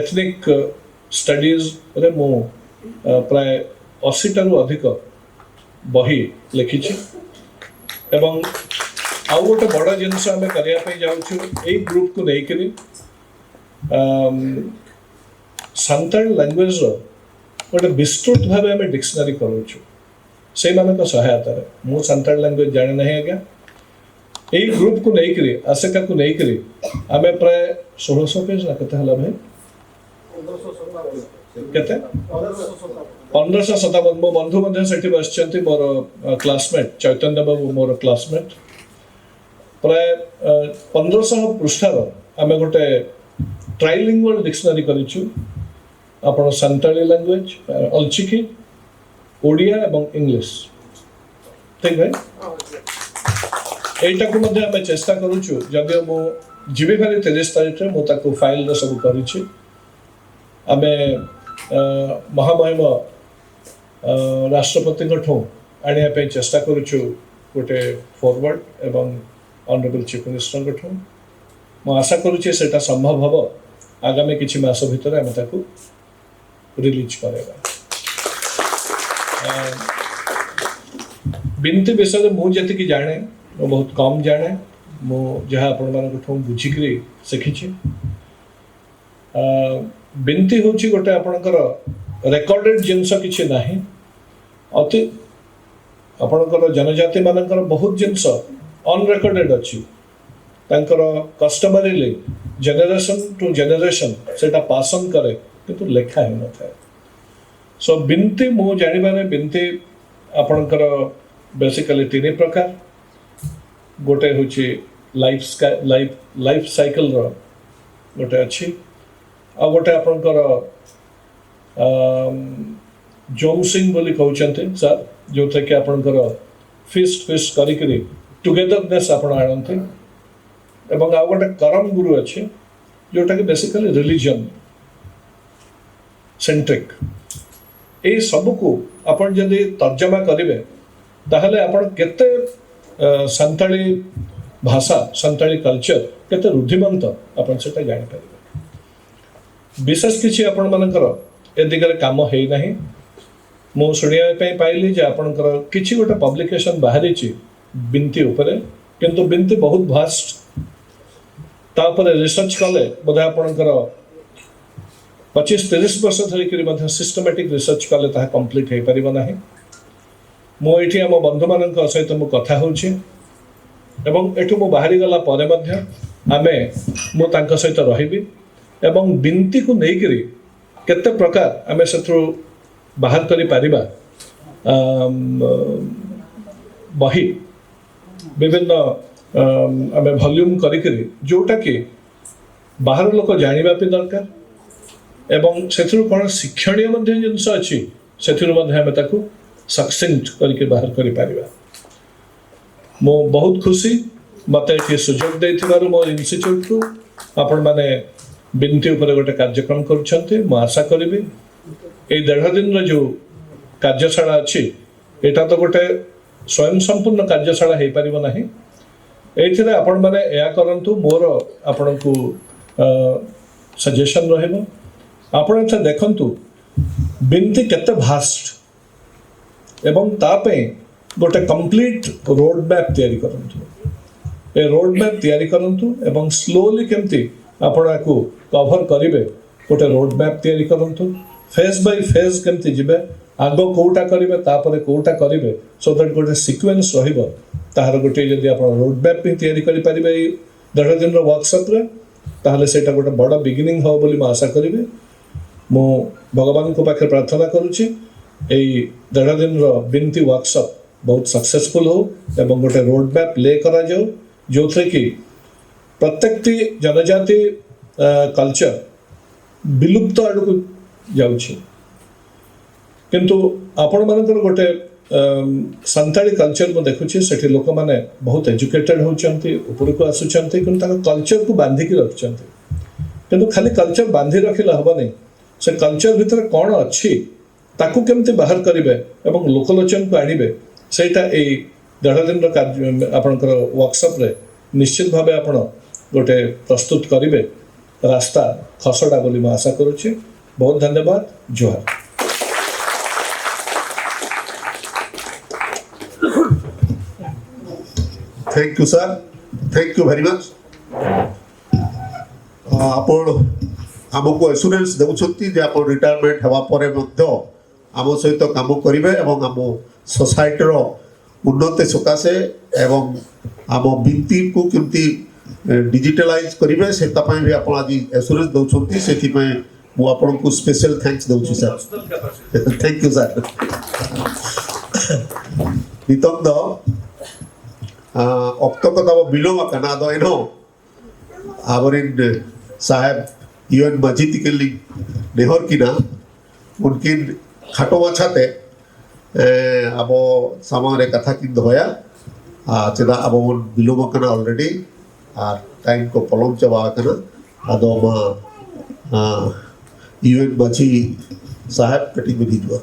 ଏଥନିକ୍ ଷ୍ଟଡିଜ୍ରେ ମୁଁ ଅ, ପ୍ରାୟ ଅଶୀଟାରୁ ଅଧିକ ବହି ଲେଖିଛି। ଏବଂ ଆଉ ଗୋଟେ ବଡ଼ ଜିନିଷ ଆମେ କରିବା ପାଇଁ ଯାଉଛୁ ଏଇ ଗ୍ରୁପକୁ ନେଇକରି। ଆମ୍, ସାନ୍ତାଳ ଲାଙ୍ଗୁଏଜର ଗୋଟେ ବିସ୍ତୃତ ଭାବେ ଆମେ ଡିକ୍ସନାରୀ କରୁଛୁ ସେଇମାନଙ୍କ ସହାୟତାରେ। ମୁଁ ସାନ୍ତାଳ ଲାଙ୍ଗୁଏଜ ଜାଣେ ନାହିଁ, ଆଜ୍ଞା। ଏଇ ଗ୍ରୁପକୁ ନେଇକରି, ଆସେକାକୁ ନେଇକରି ଆମେ ପ୍ରାୟ ଷୋହଳଶହ ପେଜ ନା କେତେ ହେଲା ଭାଇ? କେତେ? ପନ୍ଦରଶହ ସତାବନ। ମୋ ବନ୍ଧୁ ମଧ୍ୟ ସେଠି ବସିଛନ୍ତି, ମୋର କ୍ଲାସମେଟ୍ ଚୈତନ୍ୟ ବାବୁ, ମୋର କ୍ଲାସମେଟ୍। ପ୍ରାୟ ଅ, ପନ୍ଦରଶହ ପୃଷ୍ଠାର ଆମେ ଗୋଟେ ଟ୍ରାଇଲିଙ୍ଗୁଆଲ ଡିକ୍ସନାରୀ କରିଛୁ। ଆପଣ ସାନ୍ତାଳୀ ଲାଙ୍ଗୁଏଜ, ଅଲଚିକି, ଓଡ଼ିଆ ଏବଂ ଇଂଲିଶ। ଠିକ୍ ଭାଇ? ଏଇଟାକୁ ମଧ୍ୟ ଆମେ ଚେଷ୍ଟା କରୁଛୁ। ଯଦିଓ ମୁଁ ଯିବି ଭାରି ତିରିଶ ତାରିଖରେ, ମୁଁ ତାକୁ ଫାଇଲରେ ସବୁ କରିଛି। ଆମେ ଅ, ମହାମହିମ ଅ, ରାଷ୍ଟ୍ରପତିଙ୍କଠୁ ଆଣିବା ପାଇଁ ଚେଷ୍ଟା କରୁଛୁ ଗୋଟେ ଫରୱାର୍ଡ ଏବଂ ଅନରେବଲ ଚିଫ ମିନିଷ୍ଟରଙ୍କଠୁ। ମୁଁ ଆଶା କରୁଛି ସେଇଟା ସମ୍ଭବ ହବ। ଆଗାମୀ କିଛି ମାସ ଭିତରେ ଆମେ ତାକୁ ରିଲିଜ୍ କରିବା। ଅ, ବିନତି ବିଷୟରେ ମୁଁ ଯେତିକି ଜାଣେ, ମୁଁ ବହୁତ କମ୍ ଜାଣେ। ମୁଁ ଯାହା ଆପଣମାନଙ୍କଠୁ ବୁଝିକିରି ଶିଖିଛି। ଅ, ବିନତି ହେଉଛି ଗୋଟେ ଆପଣଙ୍କର ରେକର୍ଡେଡ୍ ଜିନିଷ କିଛି ନାହିଁ। ଅତି ଆପଣଙ୍କର ଜନଜାତିମାନଙ୍କର ବହୁତ ଜିନିଷ ଅନରେକର୍ଡେଡ୍ ଅଛି। ତାଙ୍କର କଷ୍ଟମାରିଲି ଜେନେରେସନ୍ ଟୁ ଜେନେରେସନ୍ ସେଇଟା ପାସ୍ ଅନ୍ କରେ, କିନ୍ତୁ ଲେଖା ହେଇନଥାଏ। ସୋ ବିନତି, ମୁଁ ଜାଣିବାରେ ବିନତି ଆପଣଙ୍କର ବେସିକାଲି ତିନି ପ୍ରକାର। ଗୋଟେ ହେଉଛି ଲାଇଫ୍ ଲାଇଫ୍ ଲାଇଫ୍ ସାଇକେଲର ଗୋଟେ ଅଛି, ଆଉ ଗୋଟେ ଆପଣଙ୍କର ଜୋମସିଂ ବୋଲି କହୁଛନ୍ତି ସାର୍, ଯେଉଁଥିରେ କି ଆପଣଙ୍କର ଫିଷ୍ଟ ଫିଷ୍ଟ କରିକିରି ଟୁଗେଦରନେସ୍ ଆପଣ ଆଣନ୍ତି। ଏବଂ ଆଉ ଗୋଟେ କରମ ଗୁରୁ ଅଛି, ଯେଉଁଟାକି ବେସିକାଲି ରିଲିଜନ୍ ସେଣ୍ଟ୍ରିକ୍। ଏଇ ସବୁକୁ ଆପଣ ଯଦି ତର୍ଜମା କରିବେ, ତାହେଲେ ଆପଣ କେତେ ଅ, ସାନ୍ତାଳୀ ଭାଷା, ସାନ୍ତାଳୀ କଲଚର କେତେ ରୁଦ୍ଧିମନ୍ତ, ଆପଣ ସେଟା ଜାଣିପାରିବେ। ବିଶେଷ କିଛି ଆପଣମାନଙ୍କର ଏ ଦିଗରେ କାମ ହେଇନାହିଁ। ମୁଁ ଶୁଣିବା ପାଇଁ ପାଇଲି ଯେ ଆପଣଙ୍କର କିଛି ଗୋଟେ ପବ୍ଲିକେସନ ବାହାରିଛି ବିନ୍ତି ଉପରେ, କିନ୍ତୁ ବିନ୍ତି ବହୁତ ଭାଷ୍ଟ। ତା ଉପରେ ରିସର୍ଚ୍ଚ କଲେ ବୋଧେ ଆପଣଙ୍କର ପଚିଶ ତିରିଶ ବର୍ଷ ଧରିକିରି ମଧ୍ୟ ସିଷ୍ଟମାଟିକ ରିସର୍ଚ୍ଚ କଲେ ତାହା କମ୍ପ୍ଲିଟ୍ ହେଇପାରିବ ନାହିଁ। ମୁଁ ଏଇଠି ଆମ ବନ୍ଧୁମାନଙ୍କ ସହିତ ମୁଁ କଥା ହେଉଛି ଏବଂ ଏଠୁ ମୁଁ ବାହାରିଗଲା ପରେ ମଧ୍ୟ ଆମେ, ମୁଁ ତାଙ୍କ ସହିତ ରହିବି ଏବଂ ବିନ୍ତିକୁ ନେଇକିରି କେତେ ପ୍ରକାର ଆମେ ସେଥିରୁ ବାହାର କରିପାରିବା, ଆମ୍, ବହି, ବିଭିନ୍ନ, ଆମ୍, ଆମେ ଭଲ୍ୟୁମ୍ କରିକିରି, ଯେଉଁଟାକି ବାହାର ଲୋକ ଜାଣିବା ବି ଦରକାର ଏବଂ ସେଥିରୁ କ'ଣ ଶିକ୍ଷଣୀୟ ମଧ୍ୟ ଜିନିଷ ଅଛି, ସେଥିରୁ ମଧ୍ୟ ଆମେ ତାକୁ ସକ୍ସିଣ୍ଟ କରିକି ବାହାର କରିପାରିବା। ମୁଁ ବହୁତ ଖୁସି ମୋତେ ଏଠି ସୁଯୋଗ ଦେଇଥିବାରୁ ମୋ ଇନଷ୍ଟିଚ୍ୟୁଟକୁ। ଆପଣମାନେ ବିନ୍ତି ଉପରେ ଗୋଟେ କାର୍ଯ୍ୟକ୍ରମ କରୁଛନ୍ତି। ମୁଁ ଆଶା କରିବି ଏଇ ଦେଢ଼ ଦିନର ଯେଉଁ କାର୍ଯ୍ୟଶାଳା ଅଛି, ଏଇଟା ତ ଗୋଟେ ସ୍ୱୟଂ ସମ୍ପୂର୍ଣ୍ଣ କାର୍ଯ୍ୟଶାଳା ହେଇପାରିବ ନାହିଁ। ଏଇଥିରେ ଆପଣମାନେ ଏହା କରନ୍ତୁ, ମୋର ଆପଣଙ୍କୁ ସଜେସନ୍ ରହିବ, ଆପଣ ଏଥିରେ ଦେଖନ୍ତୁ ବିନ୍ତି କେତେ ଭାଷ୍ଟ ଏବଂ ତା ପାଇଁ ଗୋଟେ କମ୍ପ୍ଲିଟ୍ ରୋଡ୍ ମ୍ୟାପ୍ ତିଆରି କରନ୍ତୁ। ଏ ରୋଡ୍ ମ୍ୟାପ୍ ତିଆରି କରନ୍ତୁ ଏବଂ ସ୍ଲୋଲି କେମିତି ଆପଣ ୟାକୁ କଭର କରିବେ, ଗୋଟେ ରୋଡ୍ ମ୍ୟାପ୍ ତିଆରି କରନ୍ତୁ। ଫେଜ୍ ବାଇ ଫେଜ୍ କେମିତି ଯିବେ, ଆଗ କୋଉଟା କରିବେ, ତାପରେ କୋଉଟା କରିବେ, ସୋ ଦ୍ୟାଟ୍ ଗୋଟେ ସିକ୍ୱେନ୍ସ ରହିବ। ତାହାର ଗୋଟେ ଯଦି ଆପଣ ରୋଡ୍ ମ୍ୟାପ୍ ବି ତିଆରି କରିପାରିବେ ଏଇ ଦେଢ଼ ଦିନର ୱାର୍କସପ୍ରେ, ତାହେଲେ ସେଇଟା ଗୋଟେ ବଡ଼ ବିଗିନିଂ ହେବ ବୋଲି ମୁଁ ଆଶା କରିବି। ମୁଁ ଭଗବାନଙ୍କ ପାଖରେ ପ୍ରାର୍ଥନା କରୁଛି ଏଇ ଦେଢ଼ ଦିନର ବିନ୍ତି ୱାର୍କସପ୍ ବହୁତ ସକ୍ସେସଫୁଲ୍ ହଉ ଏବଂ ଗୋଟେ ରୋଡ୍ ମ୍ୟାପ୍ ଲେ କରାଯାଉ, ଯେଉଁଥିରେ କି ପ୍ରତ୍ୟେକଟି ଜନଜାତି କଲଚର ବିଲୁପ୍ତ ଆଡ଼କୁ ଯାଉଛି। କିନ୍ତୁ ଆପଣମାନଙ୍କର ଗୋଟେ, ଅମ୍, ସାନ୍ତାଳୀ କଲଚର ମୁଁ ଦେଖୁଛି, ସେଠି ଲୋକମାନେ ବହୁତ ଏଜୁକେଟେଡ୍ ହେଉଛନ୍ତି, ଉପରକୁ ଆସୁଛନ୍ତି, କିନ୍ତୁ ତାଙ୍କ କଲଚରକୁ ବାନ୍ଧିକି ରଖିଛନ୍ତି। କିନ୍ତୁ ଖାଲି କଲଚର ବାନ୍ଧି ରଖିଲେ ହେବନି, ସେ କଲଚର ଭିତରେ କ'ଣ ଅଛି ତାକୁ କେମିତି ବାହାର କରିବେ ଏବଂ ଲୋକଲୋଚନକୁ ଆଣିବେ, ସେଇଟା ଏଇ ଦେଢ଼ ଦିନର କାର୍ଯ୍ୟ, ଆପଣଙ୍କର ୱାର୍କସପ୍ରେ ନିଶ୍ଚିତ ଭାବେ ଆପଣ ଗୋଟେ ପ୍ରସ୍ତୁତ କରିବେ ରାସ୍ତା ଖସଡ଼ା ବୋଲି ମୁଁ ଆଶା କରୁଛି। ବହୁତ ଧନ୍ୟବାଦ। ଜୁହାର। Thank you, sir. Thank you very much. ଆପଣ ଆମକୁ ଏସୁରାନ୍ସ ଦେଉଛନ୍ତି ଯେ ଆପଣ ରିଟାୟାରମେଣ୍ଟ ହେବା ପରେ ମଧ୍ୟ ଆମ ସହିତ କାମ କରିବେ ଏବଂ ଆମ ସୋସାଇଟିର ଉନ୍ନତି ସକାଶେ ଏବଂ ଆମ ଭିତ୍ତିକୁ କେମିତି ଡିଜିଟାଲାଇଜ କରିବେ ସେଟା ପାଇଁ ବି ଆପଣ ଆଜି ଏସୁରାନ୍ସ ଦେଉଛନ୍ତି। ସେଥିପାଇଁ ମୁଁ ଆପଣଙ୍କୁ ସ୍ପେଶାଲ ଥ୍ୟାଙ୍କ୍ସ ଦେଉଛି ସାର୍। Thank you sir. ᱱᱤᱛᱚᱝ ᱫᱚ ᱚᱠᱛᱚ ᱠᱚ ᱛᱟᱵᱚ ᱵᱤᱞᱚᱢ ᱟᱠᱟᱱᱟ᱾ ᱟᱫᱚ ᱮᱱᱦᱚᱸ ᱟᱵᱚᱨᱮᱱ ᱥᱟᱦᱮᱵᱽ ᱤᱭᱩ ᱮᱱ ᱢᱟᱹᱡᱷᱤ ᱛᱤᱠᱤᱱ ᱞᱤᱧ ᱱᱮᱦᱚᱨ ᱠᱤᱱᱟ, ᱩᱱᱠᱤᱱ ᱠᱷᱟᱴᱚ ᱢᱟᱪᱷᱟᱛᱮ ᱟᱵᱚ ᱥᱟᱢᱟᱝ ᱨᱮ ᱠᱟᱛᱷᱟ ᱠᱤᱱ ᱫᱚᱦᱚᱭᱟ᱾ ᱟᱨ ᱪᱮᱫᱟᱜ ᱟᱵᱚ ᱵᱚᱱ ᱵᱤᱞᱚᱢ ᱟᱠᱟᱱᱟ ᱚᱞᱨᱮᱰᱤ, ᱟᱨ ᱴᱟᱭᱤᱢ ᱠᱚ ᱯᱚᱞᱚᱢ ᱪᱟᱵᱟ ᱟᱠᱟᱱᱟ᱾ ᱟᱫᱚ ᱢᱟ ᱤᱭᱩ ᱮᱱ ᱢᱟᱹᱡᱷᱤ ᱥᱟᱦᱮᱵᱽ ᱠᱟᱹᱴᱤᱡ ᱵᱤᱱ ᱦᱤᱡᱩᱜᱼᱟ᱾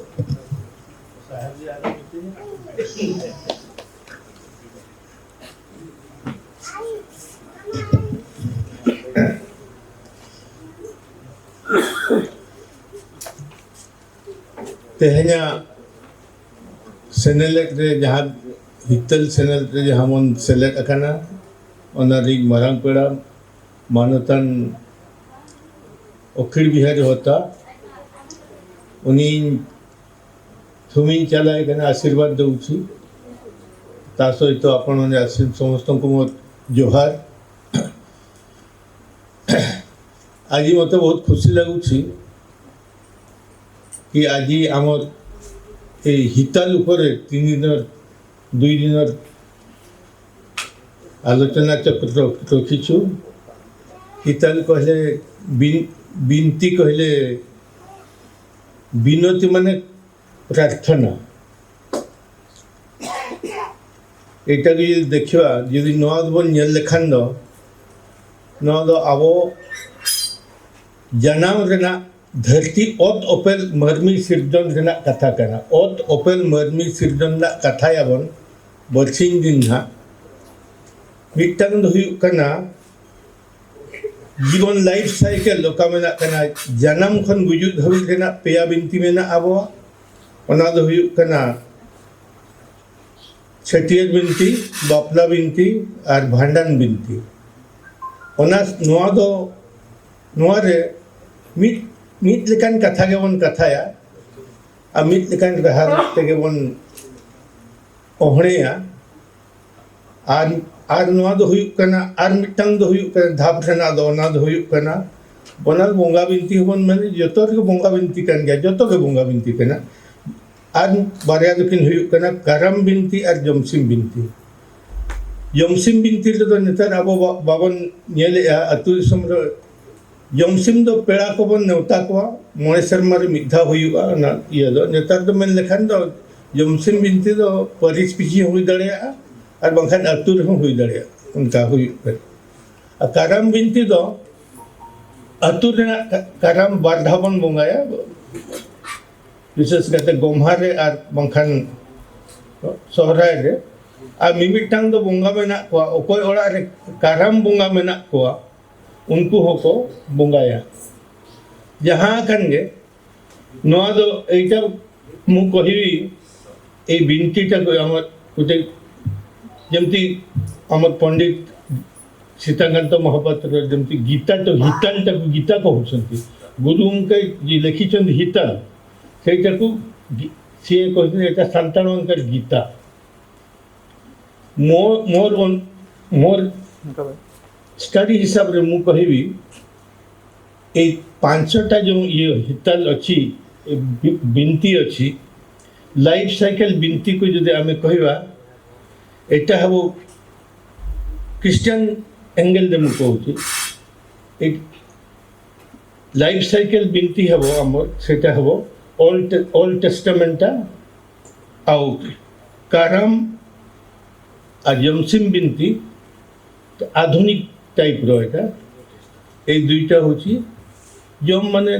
ᱛᱮᱦᱮᱧᱟᱜ ᱥᱮᱱᱮᱞᱮᱫ ᱨᱮ ᱡᱟᱦᱟᱸ ᱦᱤᱛᱟᱹᱞ ᱥᱮᱱᱮᱞᱮᱫ ᱨᱮ ᱡᱟᱦᱟᱸ ᱵᱚᱱ ᱥᱮᱞᱮᱫ ᱟᱠᱟᱱᱟ, ᱚᱱᱟ ᱨᱤᱱ ᱢᱟᱨᱟᱝ ᱯᱮᱲᱟ ᱢᱟᱱᱚᱛᱟᱱ ᱚᱠᱷᱤᱲ ᱵᱤᱦᱟᱨᱤ ᱦᱚᱛᱟ, ᱩᱱᱤᱧ ᱛᱷᱩᱢᱤᱧ ᱪᱟᱞᱟᱭ ᱠᱟᱱᱟ, ᱟᱥᱤᱨᱵᱟᱫᱽ ᱫᱚ ᱩᱪᱤᱛ। ତା ସହିତ ଆପଣ ମାନେ ଆସି ସମସ୍ତଙ୍କୁ ମୋର ଜୁହାର। ଆଜି ମୋତେ ବହୁତ ଖୁସି ଲାଗୁଛି କି ଆଜି ଆମର ଏଇ ହିତାଲ ଉପରେ ତିନି ଦିନ, ଦୁଇ ଦିନର ଆଲୋଚନା ଚକ୍ର ରଖିଛୁ। ହିତାଲ କହିଲେ ବିନ- ବିନତି କହିଲେ ବିନତି ମାନେ ପ୍ରାର୍ଥନା। ᱮᱴᱟᱜ ᱡᱩᱫᱤ ᱫᱮᱠᱷᱤᱣᱟ, ᱡᱩᱫᱤ ᱱᱚᱣᱟ ᱫᱚᱵᱚᱱ ᱧᱮᱞ ᱞᱮᱠᱷᱟᱱ ᱫᱚ, ᱱᱚᱣᱟ ᱫᱚ ᱟᱵᱚ ᱡᱟᱱᱟᱢ ᱨᱮᱱᱟᱜ ᱫᱷᱟᱹᱨᱛᱤ ᱚᱛ ᱚᱯᱮᱞ ᱢᱟᱹᱱᱢᱤ ᱥᱤᱨᱡᱚᱱ ᱨᱮᱱᱟᱜ ᱠᱟᱛᱷᱟ ᱠᱟᱱᱟ᱾ ᱚᱛ ᱚᱯᱮᱞ ᱢᱟᱹᱱᱢᱤ ᱥᱤᱨᱡᱚᱱ ᱨᱮᱱᱟᱜ ᱠᱟᱛᱷᱟᱭᱟᱵᱚᱱ ᱵᱟᱨᱥᱤᱧ ᱫᱤᱱ ᱱᱟᱦᱟᱜ᱾ ᱢᱤᱫᱴᱟᱝ ᱫᱚ ᱦᱩᱭᱩᱜ ᱠᱟᱱᱟ ᱡᱤᱵᱚᱱ, ᱞᱟᱭᱤᱯᱷ ᱥᱟᱭᱠᱮᱞ ᱚᱠᱟ ᱢᱮᱱᱟᱜ ᱠᱟᱱᱟ, ᱡᱟᱱᱟᱢ ᱠᱷᱚᱱ ᱜᱩᱡᱩᱜ ᱫᱷᱟᱹᱵᱤᱡ ᱨᱮᱱᱟᱜ ᱯᱮᱭᱟ ᱵᱤᱱᱛᱤ ᱢᱮᱱᱟᱜᱼᱟ ᱟᱵᱚᱣᱟᱜ᱾ ᱚᱱᱟ ᱫᱚ ᱦᱩᱭᱩᱜ ᱠᱟᱱᱟ ᱪᱷᱟᱹᱴᱭᱟᱹᱨ ᱵᱤᱱᱛᱤ, ᱵᱟᱯᱞᱟ ᱵᱤᱱᱛᱤ ᱟᱨ ᱵᱷᱟᱸᱰᱟᱱ ᱵᱤᱱᱛᱤ᱾ ᱚᱱᱟ, ᱱᱚᱣᱟ ᱫᱚ, ᱱᱚᱣᱟ ᱨᱮ ᱢᱤᱫ, ᱢᱤᱫ ᱞᱮᱠᱟᱱ ᱠᱟᱛᱷᱟ ᱜᱮᱵᱚᱱ ᱠᱟᱛᱷᱟᱭᱟ ᱟᱨ ᱢᱤᱫ ᱞᱮᱠᱟᱱ ᱰᱟᱦᱟᱨ ᱛᱮᱜᱮ ᱵᱚᱱ ᱚᱦᱲᱮᱭᱟ᱾ ᱟᱨ, ᱟᱨ ᱱᱚᱣᱟ ᱫᱚ ᱦᱩᱭᱩᱜ ᱠᱟᱱᱟ, ᱟᱨ ᱢᱤᱫᱴᱟᱝ ᱫᱚ ᱦᱩᱭᱩᱜ ᱠᱟᱱᱟ ᱫᱷᱟᱯ ᱨᱮᱱᱟᱜ ᱫᱚ, ᱚᱱᱟ ᱫᱚ ᱦᱩᱭᱩᱜ ᱠᱟᱱᱟ, ᱚᱱᱟ ᱵᱚᱸᱜᱟ ᱵᱤᱱᱛᱤ ᱦᱚᱸᱵᱚᱱ ᱢᱮᱱᱟ, ᱡᱚᱛᱚ ᱨᱮᱜᱮ ᱵᱚᱸᱜᱟ ᱵᱤᱱᱛᱤ ᱠᱟᱱ ᱜᱮᱭᱟ, ᱡᱚᱛᱚ ᱜᱮ ᱵᱚᱸᱜᱟ ᱵᱤᱱᱛᱤ ᱠᱟᱱᱟ᱾ ᱟᱨ ᱵᱟᱨᱭᱟ ᱫᱚᱠᱤᱱ ᱦᱩᱭᱩᱜ ᱠᱟᱱᱟ ᱠᱟᱨᱟᱢ ᱵᱤᱱᱛᱤ ᱟᱨ ᱡᱚᱢᱥᱤᱢ ᱵᱤᱱᱛᱤ᱾ ᱡᱚᱢᱥᱤᱢ ᱵᱤᱱᱛᱤ ᱨᱮᱫᱚ ᱱᱮᱛᱟᱨ ᱟᱵᱚ ᱵᱟ-, ᱵᱟᱵᱚᱱ ᱧᱮᱞᱮᱜᱼᱟ ᱟᱹᱛᱩ ᱫᱤᱥᱚᱢ ᱨᱮ᱾ ᱡᱚᱢᱥᱤᱢ ᱫᱚ ᱯᱮᱲᱟ ᱠᱚᱵᱚᱱ ᱱᱮᱣᱛᱟ ᱠᱚᱣᱟ, ᱢᱚᱬᱮ ᱥᱮᱨᱢᱟ ᱨᱮ ᱢᱤᱫ ᱫᱷᱟᱣ ᱦᱩᱭᱩᱜᱼᱟ ᱚᱱᱟ ᱤᱭᱟᱹ ᱫᱚ᱾ ᱱᱮᱛᱟᱨ ᱫᱚ ᱢᱮᱱ ᱞᱮᱠᱷᱟᱱ ᱫᱚ ᱡᱚᱢᱥᱤᱢ ᱵᱤᱱᱛᱤ ᱫᱚ ᱯᱟᱹᱨᱤᱥ ᱯᱤᱪᱷᱤ ᱦᱚᱸ ᱦᱩᱭ ᱫᱟᱲᱮᱭᱟᱜᱼᱟ ᱟᱨ ᱵᱟᱝᱠᱷᱟᱱ ᱟᱹᱛᱩ ᱨᱮᱦᱚᱸ ᱦᱩᱭ ᱫᱟᱲᱮᱭᱟᱜᱼᱟ, ᱚᱱᱠᱟ ᱦᱩᱭᱩᱜ ᱠᱟᱱᱟ᱾ ᱟᱨ ᱠᱟᱨᱟᱢ ᱵᱤᱱᱛᱤ ᱫᱚ ᱟᱹᱛᱩ ᱨᱮᱱᱟᱜ ᱠᱟ-, ᱠᱟᱨᱟᱢ ᱵᱟᱨ ᱫᱷᱟᱣ ᱵᱚᱱ ᱵᱚᱸᱜᱟᱭᱟ, ᱵᱤᱥᱮᱥ ᱠᱟᱛᱮ ᱜᱚᱢᱦᱟ ᱨᱮ ᱟᱨ ᱵᱟᱝᱠᱷᱟᱱ ᱥᱚᱦᱨᱟᱭ ᱨᱮ᱾ ᱟᱨ ᱢᱤᱢᱤᱫᱴᱟᱝ ᱫᱚ ᱵᱚᱸᱜᱟ ᱢᱮᱱᱟᱜ ᱠᱚᱣᱟ, ᱚᱠᱚᱭ ᱚᱲᱟᱜ ᱨᱮ ᱠᱟᱨᱟᱢ ᱵᱚᱸᱜᱟ ᱢᱮᱱᱟᱜ ᱠᱚᱣᱟ, ᱩᱱᱠᱩ ᱦᱚᱸᱠᱚ ᱵᱚᱸᱜᱟᱭᱟ᱾ ᱡᱟᱦᱟᱸ ᱠᱟᱱ ᱜᱮ, ᱱᱚᱣᱟ ᱫᱚ ᱮᱭᱴᱟ ମୁଁ କହିବି, ଏଇ ବିନତିଟାକୁ ଆମର ଗୋଟେ, ଯେମିତି ଆମର ପଣ୍ଡିତ ସୀତାକାନ୍ତ ମହାପାତ୍ର ଯେମିତି ଗୀତା ତ, ହିତାଲଟାକୁ ଗୀତା କହୁଛନ୍ତି, ଗୁରୁଙ୍କ ଯିଏ ଲେଖିଛନ୍ତି ହିତାଲ, ସେଇଟାକୁ ଗୀ-, ସିଏ କହିଛନ୍ତି ଏଇଟା ସାନ୍ତାଣଙ୍କର ଗୀତା। ମୋ, ମୋର ଅନ-, ମୋର ଷ୍ଟଡି ହିସାବରେ ମୁଁ କହିବି, ଏଇ ପାଞ୍ଚଟା ଯେଉଁ ଇଏ ହିତାଲ ଅଛି, ଏ ବି-, ବିନତି ଅଛି, ଲାଇଫ ସାଇକେଲ ବିନତିକୁ ଯଦି ଆମେ କହିବା, ଏଇଟା ହେବ ଖ୍ରୀଷ୍ଟିଆନ ଏଙ୍ଗେଲରେ ମୁଁ କହୁଛି। ଏଇ ଲାଇଫ ସାଇକେଲ ବିନତି ହେବ ଆମର, ସେଇଟା ହେବ ଓଲ୍ଡ ଟେ-, ଓଲ୍ଡ ଟେଷ୍ଟମେଣ୍ଟଟା, ଆଉ କାରାମ ଆଉ ଜମସିମ ବିନତି ଆଧୁନିକ ଟାଇପ୍ର ଏଇଟା। ଏଇ ଦୁଇଟା ହେଉଛି ଯେଉଁମାନେ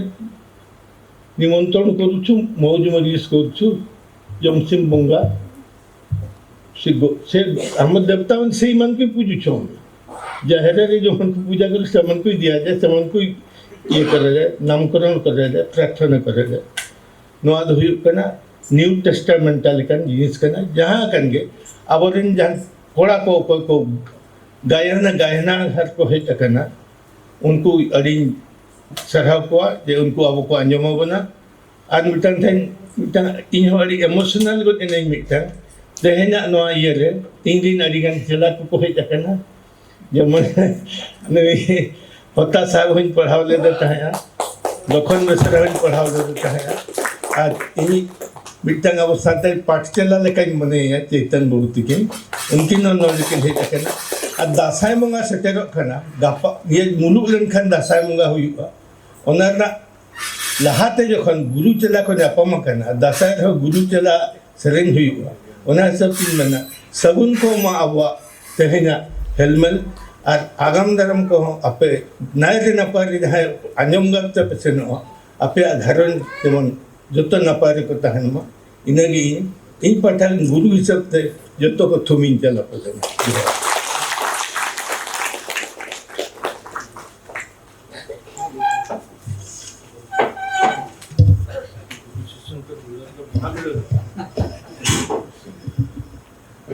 ନିମନ୍ତ୍ରଣ କରୁଛୁ, ମଉଜ ମଜଲିସ କରୁଛୁ, ଜମସିମ ବଙ୍ଗା, ᱥᱮ ᱜᱚ-, ᱥᱮ ᱟᱢ ᱫᱮᱵᱛᱟ ᱢᱟᱱ ᱥᱮᱭ ᱢᱟᱱ ᱠᱚ ᱯᱩᱡᱩ ᱪᱷᱚᱢ᱾ ᱡᱟᱦᱮᱨ ᱨᱮ ᱡᱮᱢᱚᱱ ᱠᱚ ᱯᱩᱡᱟ ᱠᱚᱨᱮ, ᱥᱮᱢᱚᱱ ᱠᱚ ᱤᱫᱤᱭᱟ, ᱡᱮ ᱥᱮᱢᱚᱱ ᱠᱚ ᱤᱭᱟᱹ ᱠᱚᱨᱮ, ᱱᱟᱢᱠᱚᱨᱚᱱ ᱠᱚᱨᱮ, ᱯᱨᱟᱨᱛᱷᱚᱱᱟ ᱠᱚᱨᱮ᱾ ᱱᱚᱣᱟ ᱫᱚ ᱦᱩᱭᱩᱜ ᱠᱟᱱᱟ ᱱᱤᱭᱩ ᱴᱮᱥᱴᱟᱢᱮᱱᱴᱟᱞ ᱞᱮᱠᱟᱱ ᱡᱤᱱᱤᱥ ᱠᱟᱱᱟ᱾ ᱡᱟᱦᱟᱸ ᱠᱟᱱ ᱜᱮ, ᱟᱵᱚᱨᱮᱱ ᱡᱟᱦᱟᱸ ᱠᱚᱲᱟ ᱠᱚ, ᱚᱠᱚᱭ ᱠᱚ ᱜᱟᱭᱟᱱᱟ, ᱜᱟᱭᱟᱱᱟ ᱦᱟᱨ ᱠᱚ ᱦᱮᱡ ᱟᱠᱟᱱᱟ, ᱩᱱᱠᱩ ᱟᱹᱰᱤᱧ ᱥᱟᱨᱦᱟᱣ ᱠᱚᱣᱟ ᱡᱮ ᱩᱱᱠᱩ ᱟᱵᱚ ᱠᱚ ᱟᱸᱡᱚᱢ ᱟᱵᱚᱱᱟ᱾ ᱟᱨ ᱢᱤᱫᱴᱟᱝ ᱴᱷᱮᱱ, ᱢᱤᱫᱴᱟᱝ, ᱤᱧ ᱦᱚᱸ ᱟᱹᱰᱤ ᱮᱢᱳᱥᱚᱱᱟᱞ ᱜᱚᱫ ᱮᱱᱟᱹᱧ ᱢᱤᱫᱴᱟᱝ ᱛᱮᱦᱮᱧᱟᱜ ᱱᱚᱣᱟ ᱤᱭᱟᱹ ᱨᱮ᱾ ᱤᱧ ᱨᱮᱱ ᱟᱹᱰᱤ ᱜᱟᱱ ᱪᱮᱞᱟ ᱠᱚᱠᱚ ᱦᱮᱡ ᱟᱠᱟᱱᱟ, ᱡᱮᱢᱚᱱ ᱱᱩᱭ ᱦᱚᱛᱟ ᱥᱟᱦᱮᱵ ᱦᱚᱸᱧ ᱯᱟᱲᱦᱟᱣ ᱞᱮᱫᱮ ᱛᱟᱦᱮᱸᱫᱼᱟ, ᱞᱚᱠᱷᱚᱱ ᱵᱮᱥᱨᱟ ᱦᱚᱸᱧ ᱯᱟᱲᱦᱟᱣ ᱞᱮᱫᱮ ᱛᱟᱦᱮᱸᱫᱼᱟ᱾ ᱟᱨ ᱤᱧᱤᱡ ᱢᱤᱫᱴᱟᱝ ᱟᱵᱚ ᱥᱟᱱᱛᱟᱲ ᱯᱟᱴᱷᱪᱟᱞᱟ ᱞᱮᱠᱟᱧ ᱢᱚᱱᱮᱭᱟ ᱪᱮᱛᱚᱱ ᱵᱟᱹᱵᱩ ᱛᱤᱠᱤᱱ, ᱩᱱᱠᱤᱱ ᱦᱚᱸ ᱱᱚᱰᱮ ᱠᱤᱱ ᱦᱮᱡ ᱟᱠᱟᱱᱟ᱾ ᱟᱨ ᱫᱟᱸᱥᱟᱭ ᱵᱚᱸᱜᱟ ᱥᱮᱴᱮᱨᱚᱜ ᱠᱟᱱᱟ, ᱜᱟᱯᱟ ᱤᱭᱟᱹ ᱢᱩᱞᱩᱜ ᱞᱮᱱᱠᱷᱟᱱ ᱫᱟᱸᱥᱟᱭ ᱵᱚᱸᱜᱟ ᱦᱩᱭᱩᱜᱼᱟ᱾ ᱚᱱᱟ ᱨᱮᱱᱟᱜ ᱞᱟᱦᱟᱛᱮ ᱡᱚᱠᱷᱚᱱ ᱜᱩᱨᱩ ᱪᱮᱞᱟ ᱠᱚ ᱧᱟᱯᱟᱢ ᱟᱠᱟᱱᱟ, ᱫᱟᱸᱥᱟᱭ ᱨᱮᱦᱚᱸ ᱜᱩᱨᱩ ᱪᱮᱞᱟ ᱥᱮᱨᱮᱧ ᱦᱩᱭᱩᱜᱼᱟ᱾ ᱚᱱᱟ ᱦᱤᱥᱟᱹᱵ ᱛᱤᱧ ᱢᱮᱱᱟ, ᱥᱟᱹᱜᱩᱱ ᱠᱚ ᱢᱟ ᱟᱵᱚᱣᱟᱜ ᱛᱮᱦᱮᱧᱟᱜ ᱦᱮᱞᱢᱮᱞ, ᱟᱨ ᱟᱜᱟᱢ ᱫᱟᱨᱟᱢ ᱠᱚᱦᱚᱸ ᱟᱯᱮ ᱱᱟᱭ ᱨᱮ ᱱᱟᱯᱟᱭ ᱨᱮ ᱡᱟᱦᱟᱸᱭ ᱟᱸᱡᱚᱢ ᱜᱟᱱ ᱛᱮᱯᱮ ᱥᱮᱱᱚᱜᱼᱟ, ᱟᱯᱮᱭᱟᱜ ᱜᱷᱟᱨᱚᱸᱡᱽ ᱡᱮᱢᱚᱱ ᱡᱚᱛᱚ ᱱᱟᱯᱟᱭ ᱨᱮᱠᱚ ᱛᱟᱦᱮᱱ ᱢᱟ᱾ ᱤᱱᱟᱹᱜᱮ ᱤᱧ, ᱤᱧ ᱯᱟᱦᱴᱟ ᱨᱮᱱ ᱜᱩᱨᱩ ᱦᱤᱥᱟᱹᱵ ᱛᱮ ᱡᱚᱛᱚ ᱠᱚ ᱛᱷᱩᱢᱤᱧ ᱪᱟᱞ ᱟᱯᱮ ᱠᱟᱱᱟ᱾ ᱡᱚᱦᱟᱨ᱾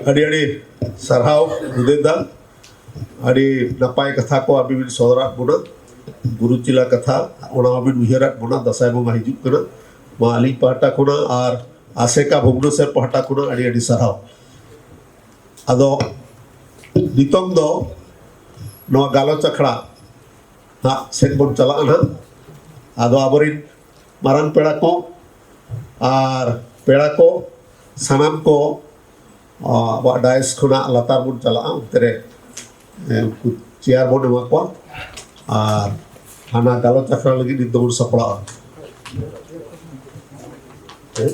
ᱟᱹᱰᱤ ᱟᱹᱰᱤ ᱥᱟᱨᱦᱟᱣ ᱩᱫᱚᱭ ᱫᱟ, ᱟᱹᱰᱤ ᱱᱟᱯᱟᱭ ᱠᱟᱛᱷᱟ ᱠᱚ ᱟᱹᱵᱤᱱ ᱵᱤᱱ ᱥᱚᱫᱚᱨᱟᱫ ᱵᱚᱱᱟ᱾ ᱜᱩᱨᱩ ᱪᱮᱞᱟ ᱠᱟᱛᱷᱟ, ᱚᱱᱟ ᱢᱟᱵᱤᱱ ᱩᱭᱦᱟᱹᱨᱟᱫ ᱵᱚᱱᱟ, ᱫᱟᱸᱥᱟᱭ ᱵᱚᱸᱜᱟ ᱦᱤᱡᱩᱜ ᱠᱟᱱᱟ᱾ ᱢᱟ ᱟᱹᱞᱤᱧ ᱯᱟᱦᱴᱟ ᱠᱷᱚᱱᱟᱜ ᱟᱨ ᱟᱥᱮᱠᱟ ᱵᱷᱩᱵᱽᱱᱮᱥᱚᱨ ᱯᱟᱦᱴᱟ ᱠᱷᱚᱱᱟᱜ ᱟᱹᱰᱤ ᱟᱹᱰᱤ ᱥᱟᱨᱦᱟᱣ᱾ ᱟᱫᱚ ᱱᱤᱛᱚᱝ ᱫᱚ ᱱᱚᱣᱟ ᱜᱟᱞᱚᱪ ᱟᱠᱷᱲᱟ ᱦᱟᱸᱜ ᱥᱮᱫ ᱵᱚᱱ ᱪᱟᱞᱟᱜᱼᱟ ᱱᱟᱦᱟᱜ᱾ ᱟᱫᱚ ᱟᱵᱚᱨᱮᱱ ᱢᱟᱨᱟᱝ ᱯᱮᱲᱟ ᱠᱚ ᱟᱨ ᱯᱮᱲᱟ ᱠᱚ ᱥᱟᱱᱟᱢ ᱠᱚ, ᱟ, ᱟᱵᱚᱣᱟᱜ ᱰᱟᱭᱮᱥ ᱠᱷᱚᱱᱟᱜ ᱞᱟᱛᱟᱨ ᱵᱚᱱ ᱪᱟᱞᱟᱜᱼᱟ, ᱚᱱᱛᱮ ᱨᱮ, ᱮ, ᱩᱱᱠᱩ ᱪᱮᱭᱟᱨ ᱵᱚᱱ ᱮᱢᱟ ᱠᱚᱣᱟ ᱟᱨ ᱦᱟᱱᱟ ᱜᱟᱞᱚᱪ ᱟᱠᱷᱲᱟ ᱞᱟᱹᱜᱤᱫ ᱱᱤᱛ ᱫᱚᱵᱚᱱ ᱥᱟᱯᱲᱟᱜᱼᱟ᱾ ᱦᱮᱸ?